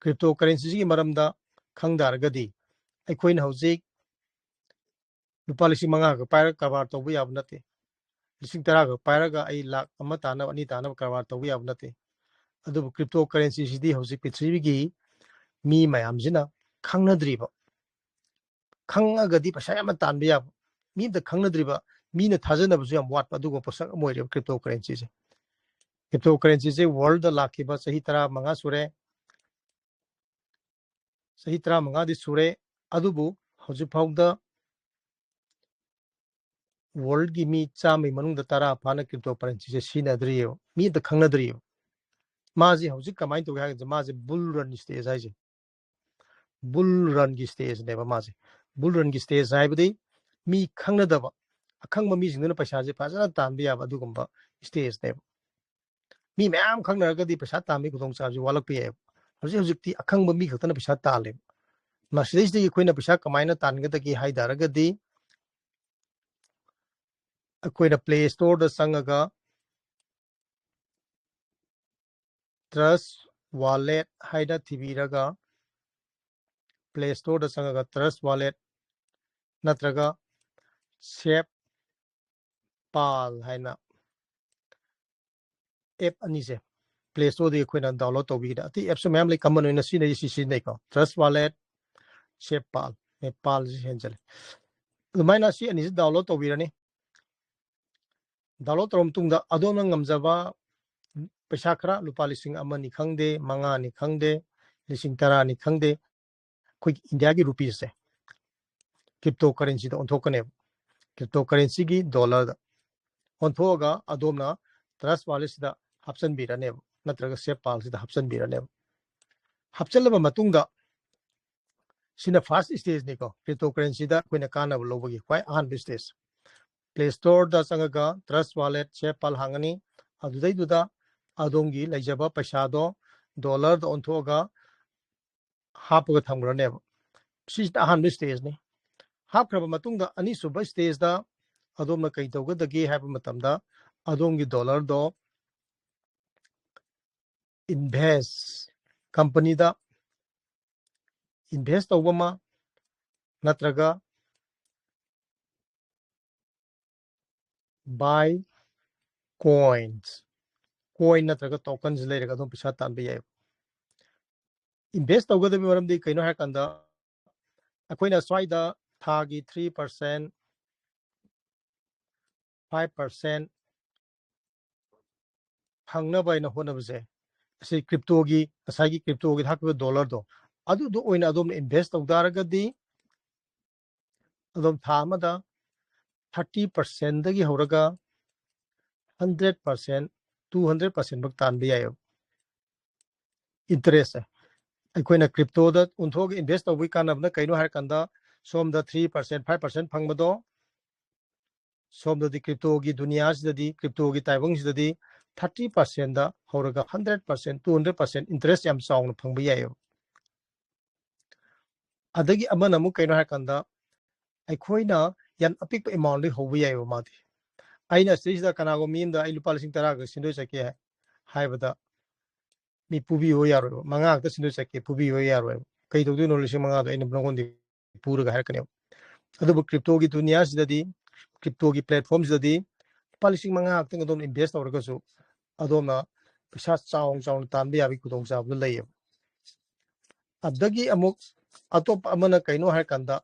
cryptocurrencyꯒꯤ ꯃꯔꯝꯗ ꯈꯪ ꯇꯥꯔꯒꯗꯤ, ꯑꯩꯈꯣꯏꯅ ꯍꯧꯖꯤꯛ ꯂꯨꯄꯥ ꯂꯤꯁꯤꯡ ꯃꯉꯥ ꯈꯛ ꯄꯥꯏꯔꯒ ꯀꯔꯕꯥꯔ ꯇꯧꯕ ꯌꯥꯕ ꯅꯠꯇꯦ꯫ ꯂꯤꯁꯤꯡ ꯇꯔꯥ ꯈꯛ ꯄꯥꯏꯔꯒ ꯑꯩ ꯂꯥꯛ ꯑꯃ ꯇꯥꯅꯕ, ꯑꯅꯤ ꯇꯥꯅꯕ ꯀꯔꯕꯥꯔ ꯇꯧꯕ ꯌꯥꯕ ꯅꯠꯇꯦ꯫ ꯑꯗꯨꯕꯨ cryptocurrencyꯁꯤꯗꯤ ꯍꯧꯖꯤꯛ ꯄ꯭ꯔꯤꯊꯤꯕꯤꯒꯤ ꯃꯤ ꯃꯌꯥꯝꯁꯤꯅ ꯈꯪꯅꯗ꯭ꯔꯤꯕ, ꯈꯪꯉꯒꯗꯤ ꯄꯩꯁꯥ ꯌꯥꯝꯅ ꯇꯥꯟꯕ ꯌꯥꯕ, ꯃꯤ ꯑꯝꯇ ꯈꯪꯅꯗ꯭ꯔꯤꯕ, ꯃꯤꯅ ꯊꯥꯖꯅꯕꯁꯨ ꯌꯥꯝ ꯋꯥꯠꯄ ꯑꯗꯨꯒꯨꯝꯕ ꯄꯣꯠꯁꯛ ꯑꯃ ꯑꯣꯏꯔꯦꯕ cryptocurrencyꯁꯦ꯫ Cryptocurrencyꯁꯦ worldꯗ ꯂꯥꯛꯈꯤꯕ ꯆꯍꯤ ꯇꯔꯥꯃꯉꯥ ꯁꯨꯔꯦ, ꯆꯍꯤ ꯇꯔꯥꯃꯉꯥꯗꯤ ꯁꯨꯔꯦ꯫ ꯑꯗꯨꯕꯨ ꯍꯧꯖꯤꯛ ꯐꯥꯎꯗ worldꯒꯤ ꯃꯤ ꯆꯥꯝꯃꯒꯤ ꯃꯅꯨꯡꯗ ꯇꯔꯥ ꯐꯥꯅ cryptocurrencyꯁꯦ ꯁꯤꯖꯤꯟꯅꯗ꯭ꯔꯤꯑꯕ, ꯃꯤ ꯑꯝꯇ ꯈꯪꯅꯗ꯭ꯔꯤꯑꯕ꯫ ꯃꯥꯁꯤ ꯍꯧꯖꯤꯛ ꯀꯃꯥꯏꯅ ꯇꯧꯒꯦ ꯍꯥꯏꯕꯗ, ꯃꯥꯁꯦ bull run stage ꯍꯥꯏꯁꯦ, bull runꯒꯤ stageꯅꯦꯕ ꯃꯥꯁꯦ꯫ Bull runꯒꯤ stage ꯍꯥꯏꯕꯗꯤ ꯃꯤ ꯈꯪꯅꯗꯕ, ꯑꯈꯪꯕ ꯃꯤꯁꯤꯡꯗꯨꯅ ꯄꯩꯁꯥꯁꯦ ꯐꯖꯅ ꯇꯥꯟꯕ ꯌꯥꯕ ꯑꯗꯨꯒꯨꯝꯕ stageꯅꯦꯕ꯫ ꯃꯤ ꯃꯌꯥꯝ ꯈꯪꯅꯔꯒꯗꯤ ꯄꯩꯁꯥ ꯇꯥꯟꯕꯒꯤ ꯈꯨꯗꯣꯡꯆꯥꯕꯁꯤ ꯋꯥꯠꯂꯛꯄ ꯌꯥꯏꯑꯕ꯫ ꯍꯧꯖꯤꯛ ꯍꯧꯖꯤꯛꯇꯤ ꯑꯈꯪꯕ ꯃꯤ ꯈꯛꯇꯅ ꯄꯩꯁꯥ ꯇꯥꯜꯂꯦꯕ꯫ ꯃꯁꯤꯗꯩꯁꯤꯗꯒꯤ ꯑꯩꯈꯣꯏꯅ ꯄꯩꯁꯥ ꯀꯃꯥꯏꯅ ꯇꯥꯟꯒꯗꯒꯦ ꯍꯥꯏ ꯇꯥꯔꯒꯗꯤ, ꯑꯩꯈꯣꯏꯅ Play Storeꯗ ꯆꯪꯉꯒ Trust Wallet ꯍꯥꯏꯅ ꯊꯤꯕꯤꯔꯒ, Play Storeꯗ ꯆꯪꯉꯒ Trust Wallet ꯅꯠꯇ꯭ꯔꯒ SafePal ꯍꯥꯏꯅ app ꯑꯅꯤꯁꯦ Play Storeꯗꯒꯤ ꯑꯩꯈꯣꯏꯅ download ꯇꯧꯕꯤꯒꯗ꯫ ꯑꯇꯩ appꯁꯨ ꯃꯌꯥꯝ ꯂꯩ, common ꯑꯣꯏꯅ ꯁꯤꯖꯤꯟꯅꯩ, ꯁꯤ ꯁꯤꯖꯤꯟꯅꯩꯀꯣ, Trust Wallet, SafePal, ꯑꯦ, Palꯁꯤ ꯍꯦꯟꯖꯜꯂꯦ꯫ ꯑꯗꯨꯃꯥꯏꯅ ꯁꯤ ꯑꯅꯤꯁꯤ download ꯇꯧꯕꯤꯔꯅꯤ꯫ Download ꯇꯧꯔꯕ ꯃꯇꯨꯡꯗ ꯑꯗꯣꯝꯅ ꯉꯝꯖꯕ ꯄꯩꯁꯥ ꯈꯔ, ꯂꯨꯄꯥ ꯂꯤꯁꯤꯡ ꯑꯃꯅꯤ ꯈꯪꯗꯦ, ꯃꯉꯥꯅꯤ ꯈꯪꯗꯦ, ꯂꯤꯁꯤꯡ ꯇꯔꯥꯅꯤ ꯈꯪꯗꯦ, ꯑꯩꯈꯣꯏꯒꯤ ꯏꯟꯗꯤꯌꯥꯒꯤ rupeesꯁꯦ cryptocurrencyꯗ ꯑꯣꯟꯊꯣꯛꯀꯅꯦꯕ꯫ Cryptocurrencyꯒꯤ dollarꯗ ꯑꯣꯟꯊꯣꯛꯑꯒ ꯑꯗꯣꯝꯅ Trust Walletꯁꯤꯗ ꯍꯥꯞꯆꯤꯟꯕꯤꯔꯅꯦꯕ, ꯅꯠꯇ꯭ꯔꯒ SafePalꯁꯤꯗ ꯍꯥꯞꯆꯤꯟꯕꯤꯔꯅꯦꯕ꯫ ꯍꯥꯞꯆꯤꯜꯂꯕ ꯃꯇꯨꯡꯗ ꯁꯤꯅ first stageꯅꯤꯀꯣ, cryptocurrencyꯗ ꯑꯩꯈꯣꯏꯅ ꯀꯥꯟꯅꯕ ꯂꯧꯕꯒꯤ ꯈ꯭ꯋꯥꯏ ꯑꯍꯥꯟꯕ stage꯫ Play Storeꯗ ꯆꯪꯉꯒ Trust Wallet, Safe Pi ꯍꯥꯡꯉꯅꯤ꯫ ꯑꯗꯨꯗꯩꯗꯨꯗ ꯑꯗꯣꯝꯒꯤ ꯂꯩꯖꯕ ꯄꯩꯁꯥꯗꯣ dollarꯗ ꯑꯣꯟꯊꯣꯛꯑꯒ ꯍꯥꯞꯄꯒ ꯊꯝꯈ꯭ꯔꯅꯦꯕ꯫ ꯁꯤꯁꯤꯅ ꯑꯍꯥꯟꯕ stageꯅꯤ꯫ ꯍꯥꯞꯈ꯭ꯔꯕ ꯃꯇꯨꯡꯗ ꯑꯅꯤꯁꯨꯕ stageꯗ ꯑꯗꯣꯝꯅ ꯀꯩ ꯇꯧꯒꯗꯒꯦ ꯍꯥꯏꯕ ꯃꯇꯝꯗ, ꯑꯗꯣꯝꯒꯤ dollarꯗꯣ invest, companyꯗ invest ꯇꯧꯕ ꯑꯃ, ꯅꯠꯇ꯭ꯔꯒ buy coins, coin ꯅꯠꯇ꯭ꯔꯒ tokenꯁꯦ ꯂꯩꯔꯒ ꯑꯗꯨꯝ ꯄꯩꯁꯥ ꯇꯥꯟꯕ ꯌꯥꯏ꯫ Invest ꯇꯧꯒꯗꯕꯒꯤ ꯃꯔꯝꯗꯤ ꯀꯩꯅꯣ ꯍꯥꯏꯔꯀꯥꯟꯗ, ꯑꯩꯈꯣꯏꯅ ꯁ꯭ꯋꯥꯏꯗ ꯊꯥꯒꯤ three percent, five percent ꯐꯪꯅꯕ ꯍꯥꯏꯅ ꯍꯣꯠꯅꯕꯁꯦ, ꯑꯁꯤ cryptoꯒꯤ, ꯉꯁꯥꯏꯒꯤ cryptoꯒꯤ ꯊꯥꯈꯤꯕ dollarꯗꯣ, ꯑꯗꯨꯗꯣ ꯑꯣꯏꯅ ꯑꯗꯣꯝꯅ invest ꯇꯧ ꯇꯥꯔꯒꯗꯤ, ꯑꯗꯣꯝ ꯊꯥ ꯑꯃꯗ thirty percentꯗꯒꯤ ꯍꯧꯔꯒ hundred percent, two hundred percent ꯐꯥꯎ ꯇꯥꯟꯕ ꯌꯥꯏꯑꯕ꯫ Interestꯁꯦ ꯑꯩꯈꯣꯏꯅ cryptoꯗ ꯑꯣꯟꯊꯣꯛꯑꯒ invest ꯇꯧꯕꯒꯤ ꯀꯥꯟꯅꯕꯅ ꯀꯩꯅꯣ ꯍꯥꯏꯔꯀꯥꯟꯗ, ꯁꯣꯝꯗ three percent, five percent ꯐꯪꯕꯗꯣ, ꯁꯣꯝꯗꯗꯤ cryptoꯒꯤ ꯗꯨꯅꯤꯌꯥꯁꯤꯗꯗꯤ, cryptoꯒꯤ ꯇꯥꯏꯕꯪꯁꯤꯗꯗꯤ thirty percentꯗ ꯍꯧꯔꯒ hundred percent, two hundred percent interest ꯌꯥꯝ ꯆꯥꯎꯅ ꯐꯪꯕ ꯌꯥꯏꯑꯕ꯫ ꯑꯗꯒꯤ ꯑꯃꯅ ꯑꯃꯨꯛ ꯀꯩꯅꯣ ꯍꯥꯏꯔꯀꯥꯟꯗ, ꯑꯩꯈꯣꯏꯅ ꯌꯥꯝ ꯑꯄꯤꯛꯄ amountꯗꯒꯤ ꯍꯧꯕ ꯌꯥꯏꯑꯕ ꯃꯥꯗꯤ꯫ ꯑꯩꯅ ꯁꯤꯗꯩꯁꯤꯗ ꯀꯅꯥꯒꯨꯝꯕ ꯃꯤ ꯑꯃꯗ ꯑꯩ ꯂꯨꯄꯥ ꯂꯤꯁꯤꯡ ꯇꯔꯥ ꯈꯛ ꯁꯤꯟꯗꯣꯏ ꯆꯠꯀꯦ ꯍꯥꯏꯕꯗ, ꯃꯤ ꯄꯨꯕꯤꯌꯨ ꯌꯥꯔꯣꯏꯕ꯫ ꯃꯉꯥ ꯈꯛꯇ ꯁꯤꯟꯗꯣꯏ ꯆꯠꯀꯦ, ꯄꯨꯕꯤꯌꯨ ꯌꯥꯔꯣꯏꯕ꯫ ꯀꯩ ꯇꯧꯗꯣꯏꯅꯣ ꯂꯤꯁꯤꯡ ꯃꯉꯥꯗꯣ ꯑꯩꯅ ꯅꯉꯣꯟꯗ ꯄꯨꯔꯒ ꯍꯥꯏꯔꯛꯀꯅꯦꯕ꯫ ꯑꯗꯨꯕꯨ cryptoꯒꯤ ꯗꯨꯅꯤꯌꯥꯁꯤꯗꯗꯤ, cryptoꯒꯤ platformꯁꯤꯗꯗꯤ ꯂꯨꯄꯥ ꯂꯤꯁꯤꯡ ꯃꯉꯥ ꯈꯛꯇꯪ ꯑꯗꯣꯝ invest ꯇꯧꯔꯒꯁꯨ ꯑꯗꯣꯝꯅ ꯄꯩꯁꯥ ꯆꯥꯎꯅ ꯆꯥꯎꯅ ꯇꯥꯟꯕ ꯌꯥꯕꯒꯤ ꯈꯨꯗꯣꯡꯆꯥꯕꯗꯨ ꯂꯩꯌꯦꯕ꯫ ꯑꯗꯒꯤ ꯑꯃꯨꯛ ꯑꯇꯣꯞꯄ ꯑꯃꯅ ꯀꯩꯅꯣ ꯍꯥꯏꯔꯀꯥꯟꯗ,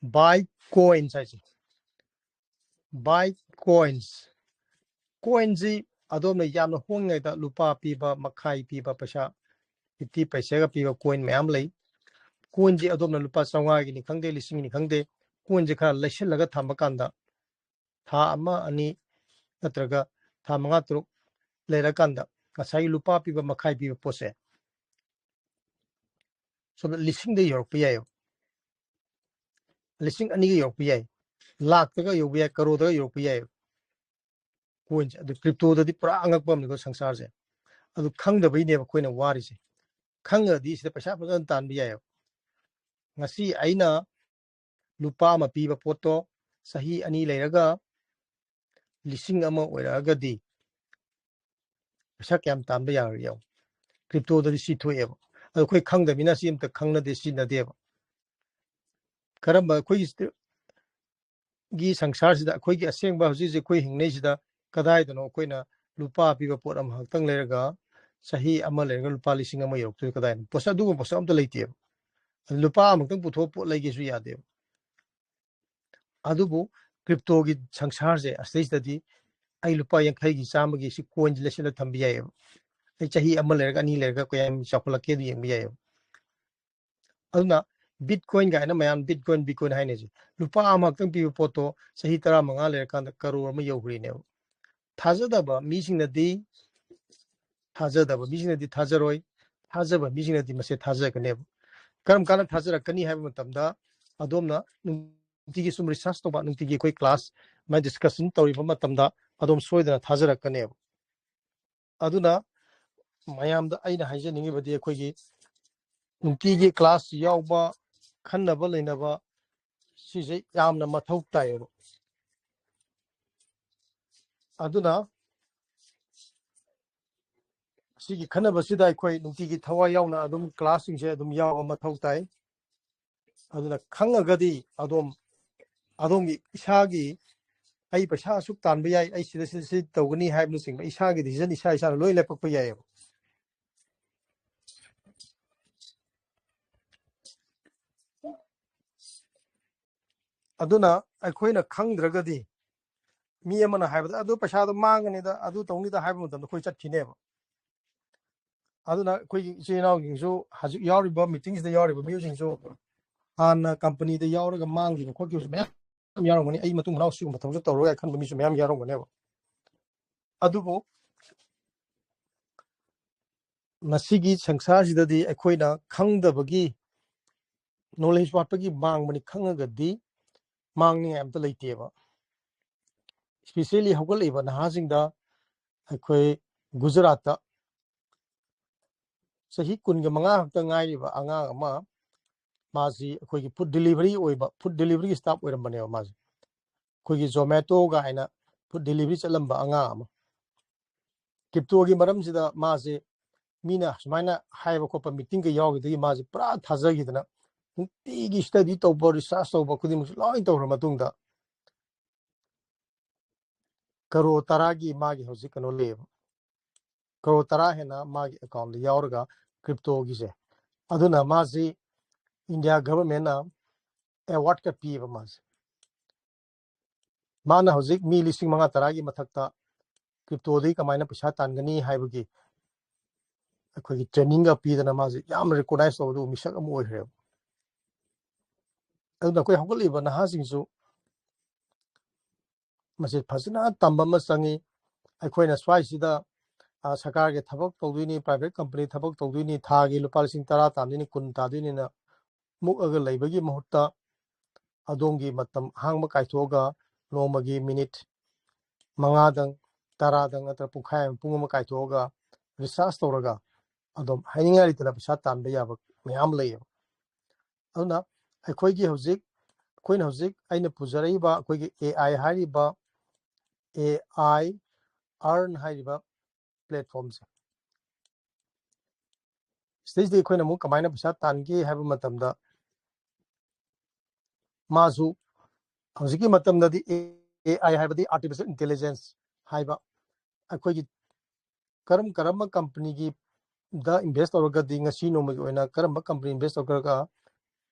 buy coins ꯍꯥꯏꯁꯦ꯫ Buy coins꯫ Coinꯁꯤ ꯑꯗꯣꯝꯅ ꯌꯥꯝꯅ ꯍꯣꯡꯉꯤꯉꯩꯗ ꯂꯨꯄꯥ ꯄꯤꯕ, ꯃꯈꯥꯏ ꯄꯤꯕ, ꯄꯩꯁꯥ fifty ꯄꯩꯁꯥꯒ ꯄꯤꯕ coin ꯃꯌꯥꯝ ꯂꯩ꯫ Coinꯁꯤ ꯑꯗꯣꯝꯅ ꯂꯨꯄꯥ ꯆꯥꯝꯃꯉꯥꯒꯤꯅꯤ ꯈꯪꯗꯦ, ꯂꯤꯁꯤꯡꯒꯤꯅꯤ ꯈꯪꯗꯦ, coinꯁꯤ ꯈꯔ ꯂꯩꯁꯤꯜꯂꯒ ꯊꯝꯕ ꯀꯥꯟꯗ, ꯊꯥ ꯑꯃ, ꯑꯅꯤ ꯅꯠꯇ꯭ꯔꯒ ꯊꯥ ꯃꯉꯥ, ꯇꯔꯨꯛ ꯂꯩꯔꯀꯥꯟꯗ ꯉꯁꯥꯏꯒꯤ ꯂꯨꯄꯥ ꯄꯤꯕ, ꯃꯈꯥꯏ ꯄꯤꯕ ꯄꯣꯠꯁꯦ ꯁꯣꯝꯗ ꯂꯤꯁꯤꯡꯗ ꯌꯧꯔꯛꯄ ꯌꯥꯏꯑꯕ꯫ ꯂꯤꯁꯤꯡ ꯑꯅꯤꯒ ꯌꯧꯔꯛꯄ ꯌꯥꯏ, ꯂꯥꯛꯇꯒ ꯌꯧꯕ ꯌꯥꯏ, ꯀꯔꯣꯔꯗꯒ ꯌꯧꯔꯛꯄ ꯌꯥꯏ꯫ ꯀꯣꯏꯟꯁꯦ ꯑꯗꯨ ꯀ꯭ꯔꯤꯞꯇꯣꯗꯗꯤ ꯄꯨꯔꯥ ꯑꯉꯛꯄ ꯑꯃꯅꯤꯀꯣ ꯁꯪꯁꯥꯔꯁꯦ꯫ ꯑꯗꯨ ꯈꯪꯗꯕꯩꯅꯦꯕ ꯑꯩꯈꯣꯏꯅ ꯋꯥꯔꯤꯁꯦ꯫ ꯈꯪꯉꯗꯤ ꯁꯤꯗ ꯄꯩꯁꯥ ꯐꯖꯅ ꯇꯥꯟꯕ ꯌꯥꯏꯑꯕ꯫ ꯉꯁꯤ ꯑꯩꯅ ꯂꯨꯄꯥ ꯑꯃ ꯄꯤꯕ ꯄꯣꯠꯇꯣ ꯆꯍꯤ ꯑꯅꯤ ꯂꯩꯔꯒ ꯂꯤꯁꯤꯡ ꯑꯃ ꯑꯣꯏꯔꯛꯑꯒꯗꯤ ꯄꯩꯁꯥ ꯀꯌꯥꯝ ꯇꯥꯟꯕ ꯌꯥꯔꯒꯦ ꯌꯦꯡꯉꯣ꯫ ꯀ꯭ꯔꯤꯞꯇꯣꯗꯗꯤ ꯁꯤ ꯊꯣꯛꯑꯦꯕ꯫ ꯑꯗꯣ ꯑꯩꯈꯣꯏ ꯈꯪꯗꯕꯅꯤꯅ ꯁꯤ ꯑꯝꯇ ꯈꯪꯅꯗꯦ, ꯁꯤꯖꯤꯟꯅꯗꯦꯕ꯫ ꯀꯔꯝꯕ ꯑꯩꯈꯣꯏꯒꯤ ꯁꯤꯗ-, ꯒꯤ ꯁꯪꯁꯥꯔꯁꯤꯗ ꯑꯩꯈꯣꯏꯒꯤ ꯑꯁꯦꯡꯕ ꯍꯧꯖꯤꯛ ꯍꯧꯖꯤꯛ ꯑꯩꯈꯣꯏ ꯍꯤꯡꯅꯩꯁꯤꯗ ꯀꯗꯥꯏꯗꯅꯣ ꯑꯩꯈꯣꯏꯅ ꯂꯨꯄꯥ ꯄꯤꯕ ꯄꯣꯠ ꯑꯃꯈꯛꯇꯪ ꯂꯩꯔꯒ ꯆꯍꯤ ꯑꯃ ꯂꯩꯔꯒ ꯂꯨꯄꯥ ꯂꯤꯁꯤꯡ ꯑꯃ ꯌꯧꯔꯛꯇꯣꯏ ꯀꯗꯥꯏꯅꯣ? ꯄꯣꯠꯁꯛ ꯑꯗꯨꯒꯨꯝꯕ ꯄꯣꯠꯁꯛ ꯑꯝꯇ ꯂꯩꯇꯦꯕ꯫ ꯑꯗꯨ ꯂꯨꯄꯥ ꯑꯃꯈꯛꯇꯪ ꯄꯨꯊꯣꯛꯑ ꯄꯣꯠ ꯂꯩꯒꯦꯁꯨ ꯌꯥꯗꯦꯕ꯫ ꯑꯗꯨꯕꯨ ꯀ꯭ꯔꯤꯞꯇꯣꯒꯤ ꯁꯪꯁꯥꯔꯁꯦ ꯑꯁꯤꯗꯩꯁꯤꯗꯗꯤ ꯑꯩ ꯂꯨꯄꯥ ꯌꯥꯡꯈꯩꯒꯤ, ꯆꯥꯝꯃꯒꯤ ꯁꯤ ꯀꯣꯏꯟꯁꯦ ꯂꯩꯁꯤꯜꯂ ꯊꯝꯕ ꯌꯥꯏꯑꯕ꯫ ꯑꯩ ꯆꯍꯤ ꯑꯃ ꯂꯩꯔꯒ ꯑꯅꯤ ꯂꯩꯔꯒ ꯀꯌꯥꯝ ꯆꯥꯎꯈꯠꯂꯛꯀꯦ ꯑꯗꯨ ꯌꯦꯡꯕ ꯌꯥꯏꯑꯕ꯫ ꯑꯗꯨꯅ ꯕꯤꯠꯀꯣꯏꯟ ꯀꯥꯏꯅ ꯃꯌꯥꯝ ꯕꯤꯠꯀꯣꯏꯟ ꯕꯤꯠꯀꯣꯏꯟ ꯍꯥꯏꯅꯩꯁꯦ, ꯂꯨꯄꯥ ꯑꯃꯈꯛꯇꯪ ꯄꯤꯕ ꯄꯣꯠꯇꯣ ꯆꯍꯤ ꯇꯔꯥꯃꯉꯥ ꯂꯩꯔꯀꯥꯟꯗ ꯀꯔꯣꯔ ꯑꯃ ꯌꯧꯈ꯭ꯔꯤꯅꯦꯕ꯫ ꯊꯥꯖꯗꯕ ꯃꯤꯁꯤꯡꯅꯗꯤ, ꯊꯥꯖꯗꯕ ꯃꯤꯁꯤꯡꯅꯗꯤ ꯊꯥꯖꯔꯣꯏ, ꯊꯥꯖꯕ ꯃꯤꯁꯤꯡꯅꯗꯤ ꯃꯁꯦ ꯊꯥꯖꯒꯅꯦꯕ꯫ ꯀꯔꯝ ꯀꯥꯟꯗ ꯊꯥꯖꯔꯛꯀꯅꯤ ꯍꯥꯏꯕ ꯃꯇꯝꯗ, ꯑꯗꯣꯝꯅ ꯅꯨꯡꯇꯤꯒꯤ ꯁꯨꯝ ꯔꯤꯁꯥꯔꯁ ꯇꯧꯕ, ꯅꯨꯡꯇꯤꯒꯤ ꯑꯩꯈꯣꯏ ꯀ꯭ꯂꯥꯁ ꯃꯥꯏ ꯗꯤꯁꯀꯁꯟ ꯇꯧꯔꯤꯕ ꯃꯇꯝꯗ ꯑꯗꯣꯝ ꯁꯣꯏꯗꯅ ꯊꯥꯖꯔꯛꯀꯅꯦꯕ꯫ ꯑꯗꯨꯅ ꯃꯌꯥꯝꯗ ꯑꯩꯅ ꯍꯥꯏꯖꯅꯤꯡꯉꯤꯕꯗꯤ, ꯑꯩꯈꯣꯏꯒꯤ ꯅꯨꯡꯇꯤꯒꯤ ꯀ꯭ꯂꯥꯁ ꯌꯥꯎꯕ, ꯈꯟꯅꯕ ꯂꯩꯅꯕ, ꯁꯤꯁꯦ ꯌꯥꯝꯅ ꯃꯊꯧ ꯇꯥꯏꯌꯦꯕ꯫ ꯑꯗꯨꯅ ꯁꯤꯒꯤ ꯈꯟꯅꯕꯁꯤꯗ ꯑꯩꯈꯣꯏ ꯅꯨꯡꯇꯤꯒꯤ ꯊꯋꯥꯏ ꯌꯥꯎꯅ ꯑꯗꯨꯝ ꯀ꯭ꯂꯥꯁꯁꯤꯡꯁꯦ ꯑꯗꯨꯝ ꯌꯥꯎꯕ ꯃꯊꯧ ꯇꯥꯏ꯫ ꯑꯗꯨꯅ ꯈꯪꯉꯒꯗꯤ ꯑꯗꯣꯝ, ꯑꯗꯣꯝꯒꯤ ꯏꯁꯥꯒꯤ ꯑꯩ ꯄꯩꯁꯥ ꯑꯁꯨꯛ ꯇꯥꯟꯕ ꯌꯥꯏ, ꯑꯩ ꯁꯤꯗ, ꯁꯤꯗ, ꯁꯤ ꯇꯧꯒꯅꯤ ꯍꯥꯏꯕꯅꯆꯤꯡꯕ ꯏꯁꯥꯒꯤ ꯗꯤꯁꯤꯖꯟ ꯏꯁꯥ ꯏꯁꯥꯅ ꯂꯣꯏ ꯂꯦꯞꯄꯛꯄ ꯌꯥꯏꯑꯕ꯫ ꯑꯗꯨꯅ ꯑꯩꯈꯣꯏꯅ ꯈꯪꯗ꯭ꯔꯒꯗꯤ ꯃꯤ ꯑꯃꯅ ꯍꯥꯏꯕꯗ, "ꯑꯗꯨ ꯄꯩꯁꯥꯗꯣ ꯃꯥꯡꯒꯅꯤꯗ, ꯑꯗꯨ ꯇꯧꯅꯤꯗ" ꯍꯥꯏꯕ ꯃꯇꯝꯗ ꯑꯩꯈꯣꯏ ꯆꯠꯈꯤꯅꯦꯕ꯫ ꯑꯗꯨꯅ ꯑꯩꯈꯣꯏꯒꯤ ꯏꯆꯤꯜ ꯏꯅꯥꯎꯁꯤꯡꯁꯨ, ꯍꯧꯖꯤꯛ ꯌꯥꯎꯔꯤꯕ ꯃꯤꯇꯤꯡꯁꯤꯗ ꯌꯥꯎꯔꯤꯕ ꯃꯤꯑꯣꯏꯁꯤꯡꯁꯨ ꯍꯥꯟꯅ ꯀꯝꯄꯅꯤꯗ ꯌꯥꯎꯔꯒ ꯃꯥꯡꯈꯤꯕ ꯈꯣꯠꯈꯤꯕꯁꯨ ꯃꯌꯥꯝ ꯌꯥꯎꯔꯝꯒꯅꯤ꯫ ꯑꯩ ꯃꯇꯨꯡ ꯃꯅꯥꯎ ꯁꯤꯒꯨꯝꯕ ꯊꯕꯛꯁꯦ ꯇꯧꯔꯣꯏ ꯍꯥꯏꯅ ꯈꯟꯕ ꯃꯤꯁꯨ ꯃꯌꯥꯝ ꯌꯥꯎꯔꯝꯒꯅꯦꯕ꯫ ꯑꯗꯨꯕꯨ ꯃꯁꯤꯒꯤ ꯁꯪꯁꯥꯔꯁꯤꯗꯗꯤ ꯑꯩꯈꯣꯏꯅ ꯈꯪꯗꯕꯒꯤ ꯅꯣꯂꯦꯖ ꯋꯥꯠꯄꯒꯤ ꯃꯥꯡꯕꯅꯤ ꯈꯪꯉꯒꯗꯤ ꯃꯥꯡꯅꯤꯡꯉꯥꯏ ꯑꯝꯇ ꯂꯩꯇꯦꯕ꯫ ꯏꯁꯄꯤꯁꯦꯜꯂꯤ ꯍꯧꯒꯠꯂꯛꯏꯕ ꯅꯍꯥꯁꯤꯡꯗ ꯑꯩꯈꯣꯏ ꯒꯨꯖꯔꯥꯠꯇ ꯆꯍꯤ ꯀꯨꯟꯒ ꯃꯉꯥ ꯈꯛꯇ ꯉꯥꯏꯔꯤꯕ ꯑꯉꯥꯡ ꯑꯃ, ꯃꯥꯁꯤ ꯑꯩꯈꯣꯏꯒꯤ ꯐꯨꯗ ꯗꯤꯂꯤꯚꯔꯤ ꯑꯣꯏꯕ, ꯐꯨꯗ ꯗꯤꯂꯤꯚꯔꯤꯒꯤ ꯁ꯭ꯇꯥꯐ ꯑꯣꯏꯔꯝꯕꯅꯦꯕ ꯃꯥꯁꯦ꯫ ꯑꯩꯈꯣꯏꯒꯤ ꯖꯣꯃꯦꯇꯣ ꯀꯥꯏꯅ ꯐꯨꯗ ꯗꯤꯂꯤꯚꯔꯤ ꯆꯠꯂꯝꯕ ꯑꯉꯥꯡ ꯑꯃ꯫ ꯀ꯭ꯔꯤꯞꯇꯣꯒꯤ ꯃꯔꯝꯁꯤꯗ ꯃꯥꯁꯦ ꯃꯤꯅ ꯁꯨꯃꯥꯏꯅ ꯍꯥꯏꯕ ꯈꯣꯠꯄ ꯃꯤꯇꯤꯡꯒ ꯌꯥꯎꯈꯤꯕꯗꯒꯤ ꯃꯥꯁꯦ ꯄꯨꯔꯥ ꯊꯥꯖꯈꯤꯗꯅ ꯅꯨꯡꯇꯤꯒꯤ ꯁ꯭ꯇꯗꯤ ꯇꯧꯕ, ꯔꯤꯁꯥꯔꯁ ꯇꯧꯕ ꯈꯨꯗꯤꯡꯃꯛꯁꯨ ꯂꯣꯏ ꯇꯧꯔ ꯃꯇꯨꯡꯗ ꯀꯔꯣ ꯇꯔꯥꯒꯤ ꯃꯥꯒꯤ ꯍꯧꯖꯤꯛ ꯀꯩꯅꯣ ꯂꯩꯌꯦꯕ, ꯀꯔꯣ ꯇꯔꯥ ꯍꯦꯟꯅ ꯃꯥꯒꯤ ꯑꯦꯀꯥꯎꯟꯗ ꯌꯥꯎꯔꯒ ꯀ꯭ꯔꯤꯞꯇꯣꯒꯤꯁꯦ꯫ ꯑꯗꯨꯅ ꯃꯥꯁꯤ ꯏꯟꯗꯤꯌꯥ ꯒꯚꯔꯟꯃꯦꯟꯅ ꯑꯦꯋꯥꯔꯗꯀ ꯄꯤꯌꯦꯕ ꯃꯥꯁꯦ꯫ ꯃꯥꯅ ꯍꯧꯖꯤꯛ ꯃꯤ ꯂꯤꯁꯤꯡ ꯃꯉꯥ ꯇꯔꯥꯒꯤ ꯃꯊꯛꯇ ꯀ꯭ꯔꯤꯞꯇꯣꯗꯒꯤ ꯀꯃꯥꯏꯅ ꯄꯩꯁꯥ ꯇꯥꯟꯒꯅꯤ ꯍꯥꯏꯕꯒꯤ ꯑꯩꯈꯣꯏꯒꯤ ꯇ꯭ꯔꯦꯅꯤꯡꯒ ꯄꯤꯗꯅ ꯃꯥꯁꯦ ꯌꯥꯝ ꯔꯤꯀꯣꯛꯅꯥꯏꯖ ꯇꯧꯕꯗꯨ ꯃꯤꯁꯛ ꯑꯃ ꯑꯣꯏꯈ꯭ꯔꯦꯕ꯫ ꯑꯗꯨꯅ ꯑꯩꯈꯣꯏ ꯍꯧꯒꯠꯂꯤꯕ ꯅꯍꯥꯁꯤꯡꯁꯨ ꯃꯁꯤ ꯐꯖꯅ ꯇꯝꯕ ꯑꯃ ꯆꯪꯉꯤ꯫ ꯑꯩꯈꯣꯏꯅ ꯁ꯭ꯋꯥꯏꯁꯤꯗ, ꯑ, ꯁꯔꯀꯥꯔꯒꯤ ꯊꯕꯛ ꯇꯧꯗꯣꯏꯅꯤ, ꯄ꯭ꯔꯥꯏꯚꯦꯠ ꯀꯝꯄꯅꯤ ꯊꯕꯛ ꯇꯧꯗꯣꯏꯅꯤ, ꯊꯥꯒꯤ ꯂꯨꯄꯥ ꯂꯤꯁꯤꯡ ꯇꯔꯥ ꯇꯥꯟꯗꯣꯏꯅꯤ, ꯀꯨꯟ ꯇꯥꯟꯗꯣꯏꯅꯤꯅ ꯃꯨꯛꯑꯒ ꯂꯩꯕꯒꯤ ꯃꯍꯨꯠꯇ ꯑꯗꯣꯝꯒꯤ ꯃꯇꯝ ꯑꯍꯥꯡꯕ ꯀꯥꯏꯊꯣꯛꯑꯒ ꯅꯣꯡꯃꯒꯤ ꯃꯤꯅꯤꯠ ꯃꯉꯥꯗꯪ, ꯇꯔꯥꯗꯪ ꯅꯠꯇ꯭ꯔꯒ ꯄꯨꯡꯈꯥꯏ ꯑꯃ, ꯄꯨꯡ ꯑꯃ ꯀꯥꯏꯊꯣꯛꯑꯒ ꯔꯤꯁꯥꯔꯁ ꯇꯧꯔꯒ ꯑꯗꯨꯝ ꯍꯥꯏꯅꯤꯡꯉꯥꯏ ꯂꯩꯇꯅ ꯄꯩꯁꯥ ꯇꯥꯟꯕ ꯌꯥꯕ ꯃꯌꯥꯝ ꯂꯩꯌꯦꯕ꯫ ꯑꯗꯨꯅ ꯑꯩꯈꯣꯏꯒꯤ ꯍꯧꯖꯤꯛ, ꯑꯩꯈꯣꯏꯅ ꯍꯧꯖꯤꯛ ꯑꯩꯅ ꯄꯨꯖꯔꯛꯏꯕ ꯑꯩꯈꯣꯏꯒꯤ ꯑꯦ ꯑꯥꯏ ꯍꯥꯏꯔꯤꯕ, ꯑꯦ ꯑꯥꯏ ꯑꯔꯟ ꯍꯥꯏꯔꯤꯕ ꯄ꯭ꯂꯦꯠꯐꯣꯝꯁꯦ, ꯁꯤꯗꯩꯁꯤꯗ ꯑꯩꯈꯣꯏꯅ ꯑꯃꯨꯛ ꯀꯃꯥꯏꯅ ꯄꯩꯁꯥ ꯇꯥꯟꯒꯦ ꯍꯥꯏꯕ ꯃꯇꯝꯗ, ꯃꯥꯁꯨ ꯍꯧꯖꯤꯛꯀꯤ ꯃꯇꯝꯗꯗꯤ ꯑꯦ ꯑꯥꯏ ꯍꯥꯏꯕꯗꯤ ꯑꯥꯔꯇꯤꯐꯤꯁꯤꯌꯦꯜ ꯏꯟꯇꯦꯂꯤꯖꯦꯟꯁ ꯍꯥꯏꯕ, ꯑꯩꯈꯣꯏꯒꯤ ꯀꯔꯝ ꯀꯔꯝꯕ ꯀꯝꯄꯅꯤꯒꯤ ꯗ ꯏꯟꯚꯦꯁ ꯇꯧꯔꯒꯗꯤ ꯉꯁꯤ ꯅꯣꯡꯃꯒꯤ ꯑꯣꯏꯅ ꯀꯔꯝꯕ ꯀꯝꯄꯅꯤ ꯏꯟꯚꯦꯁ ꯇꯧꯔꯒ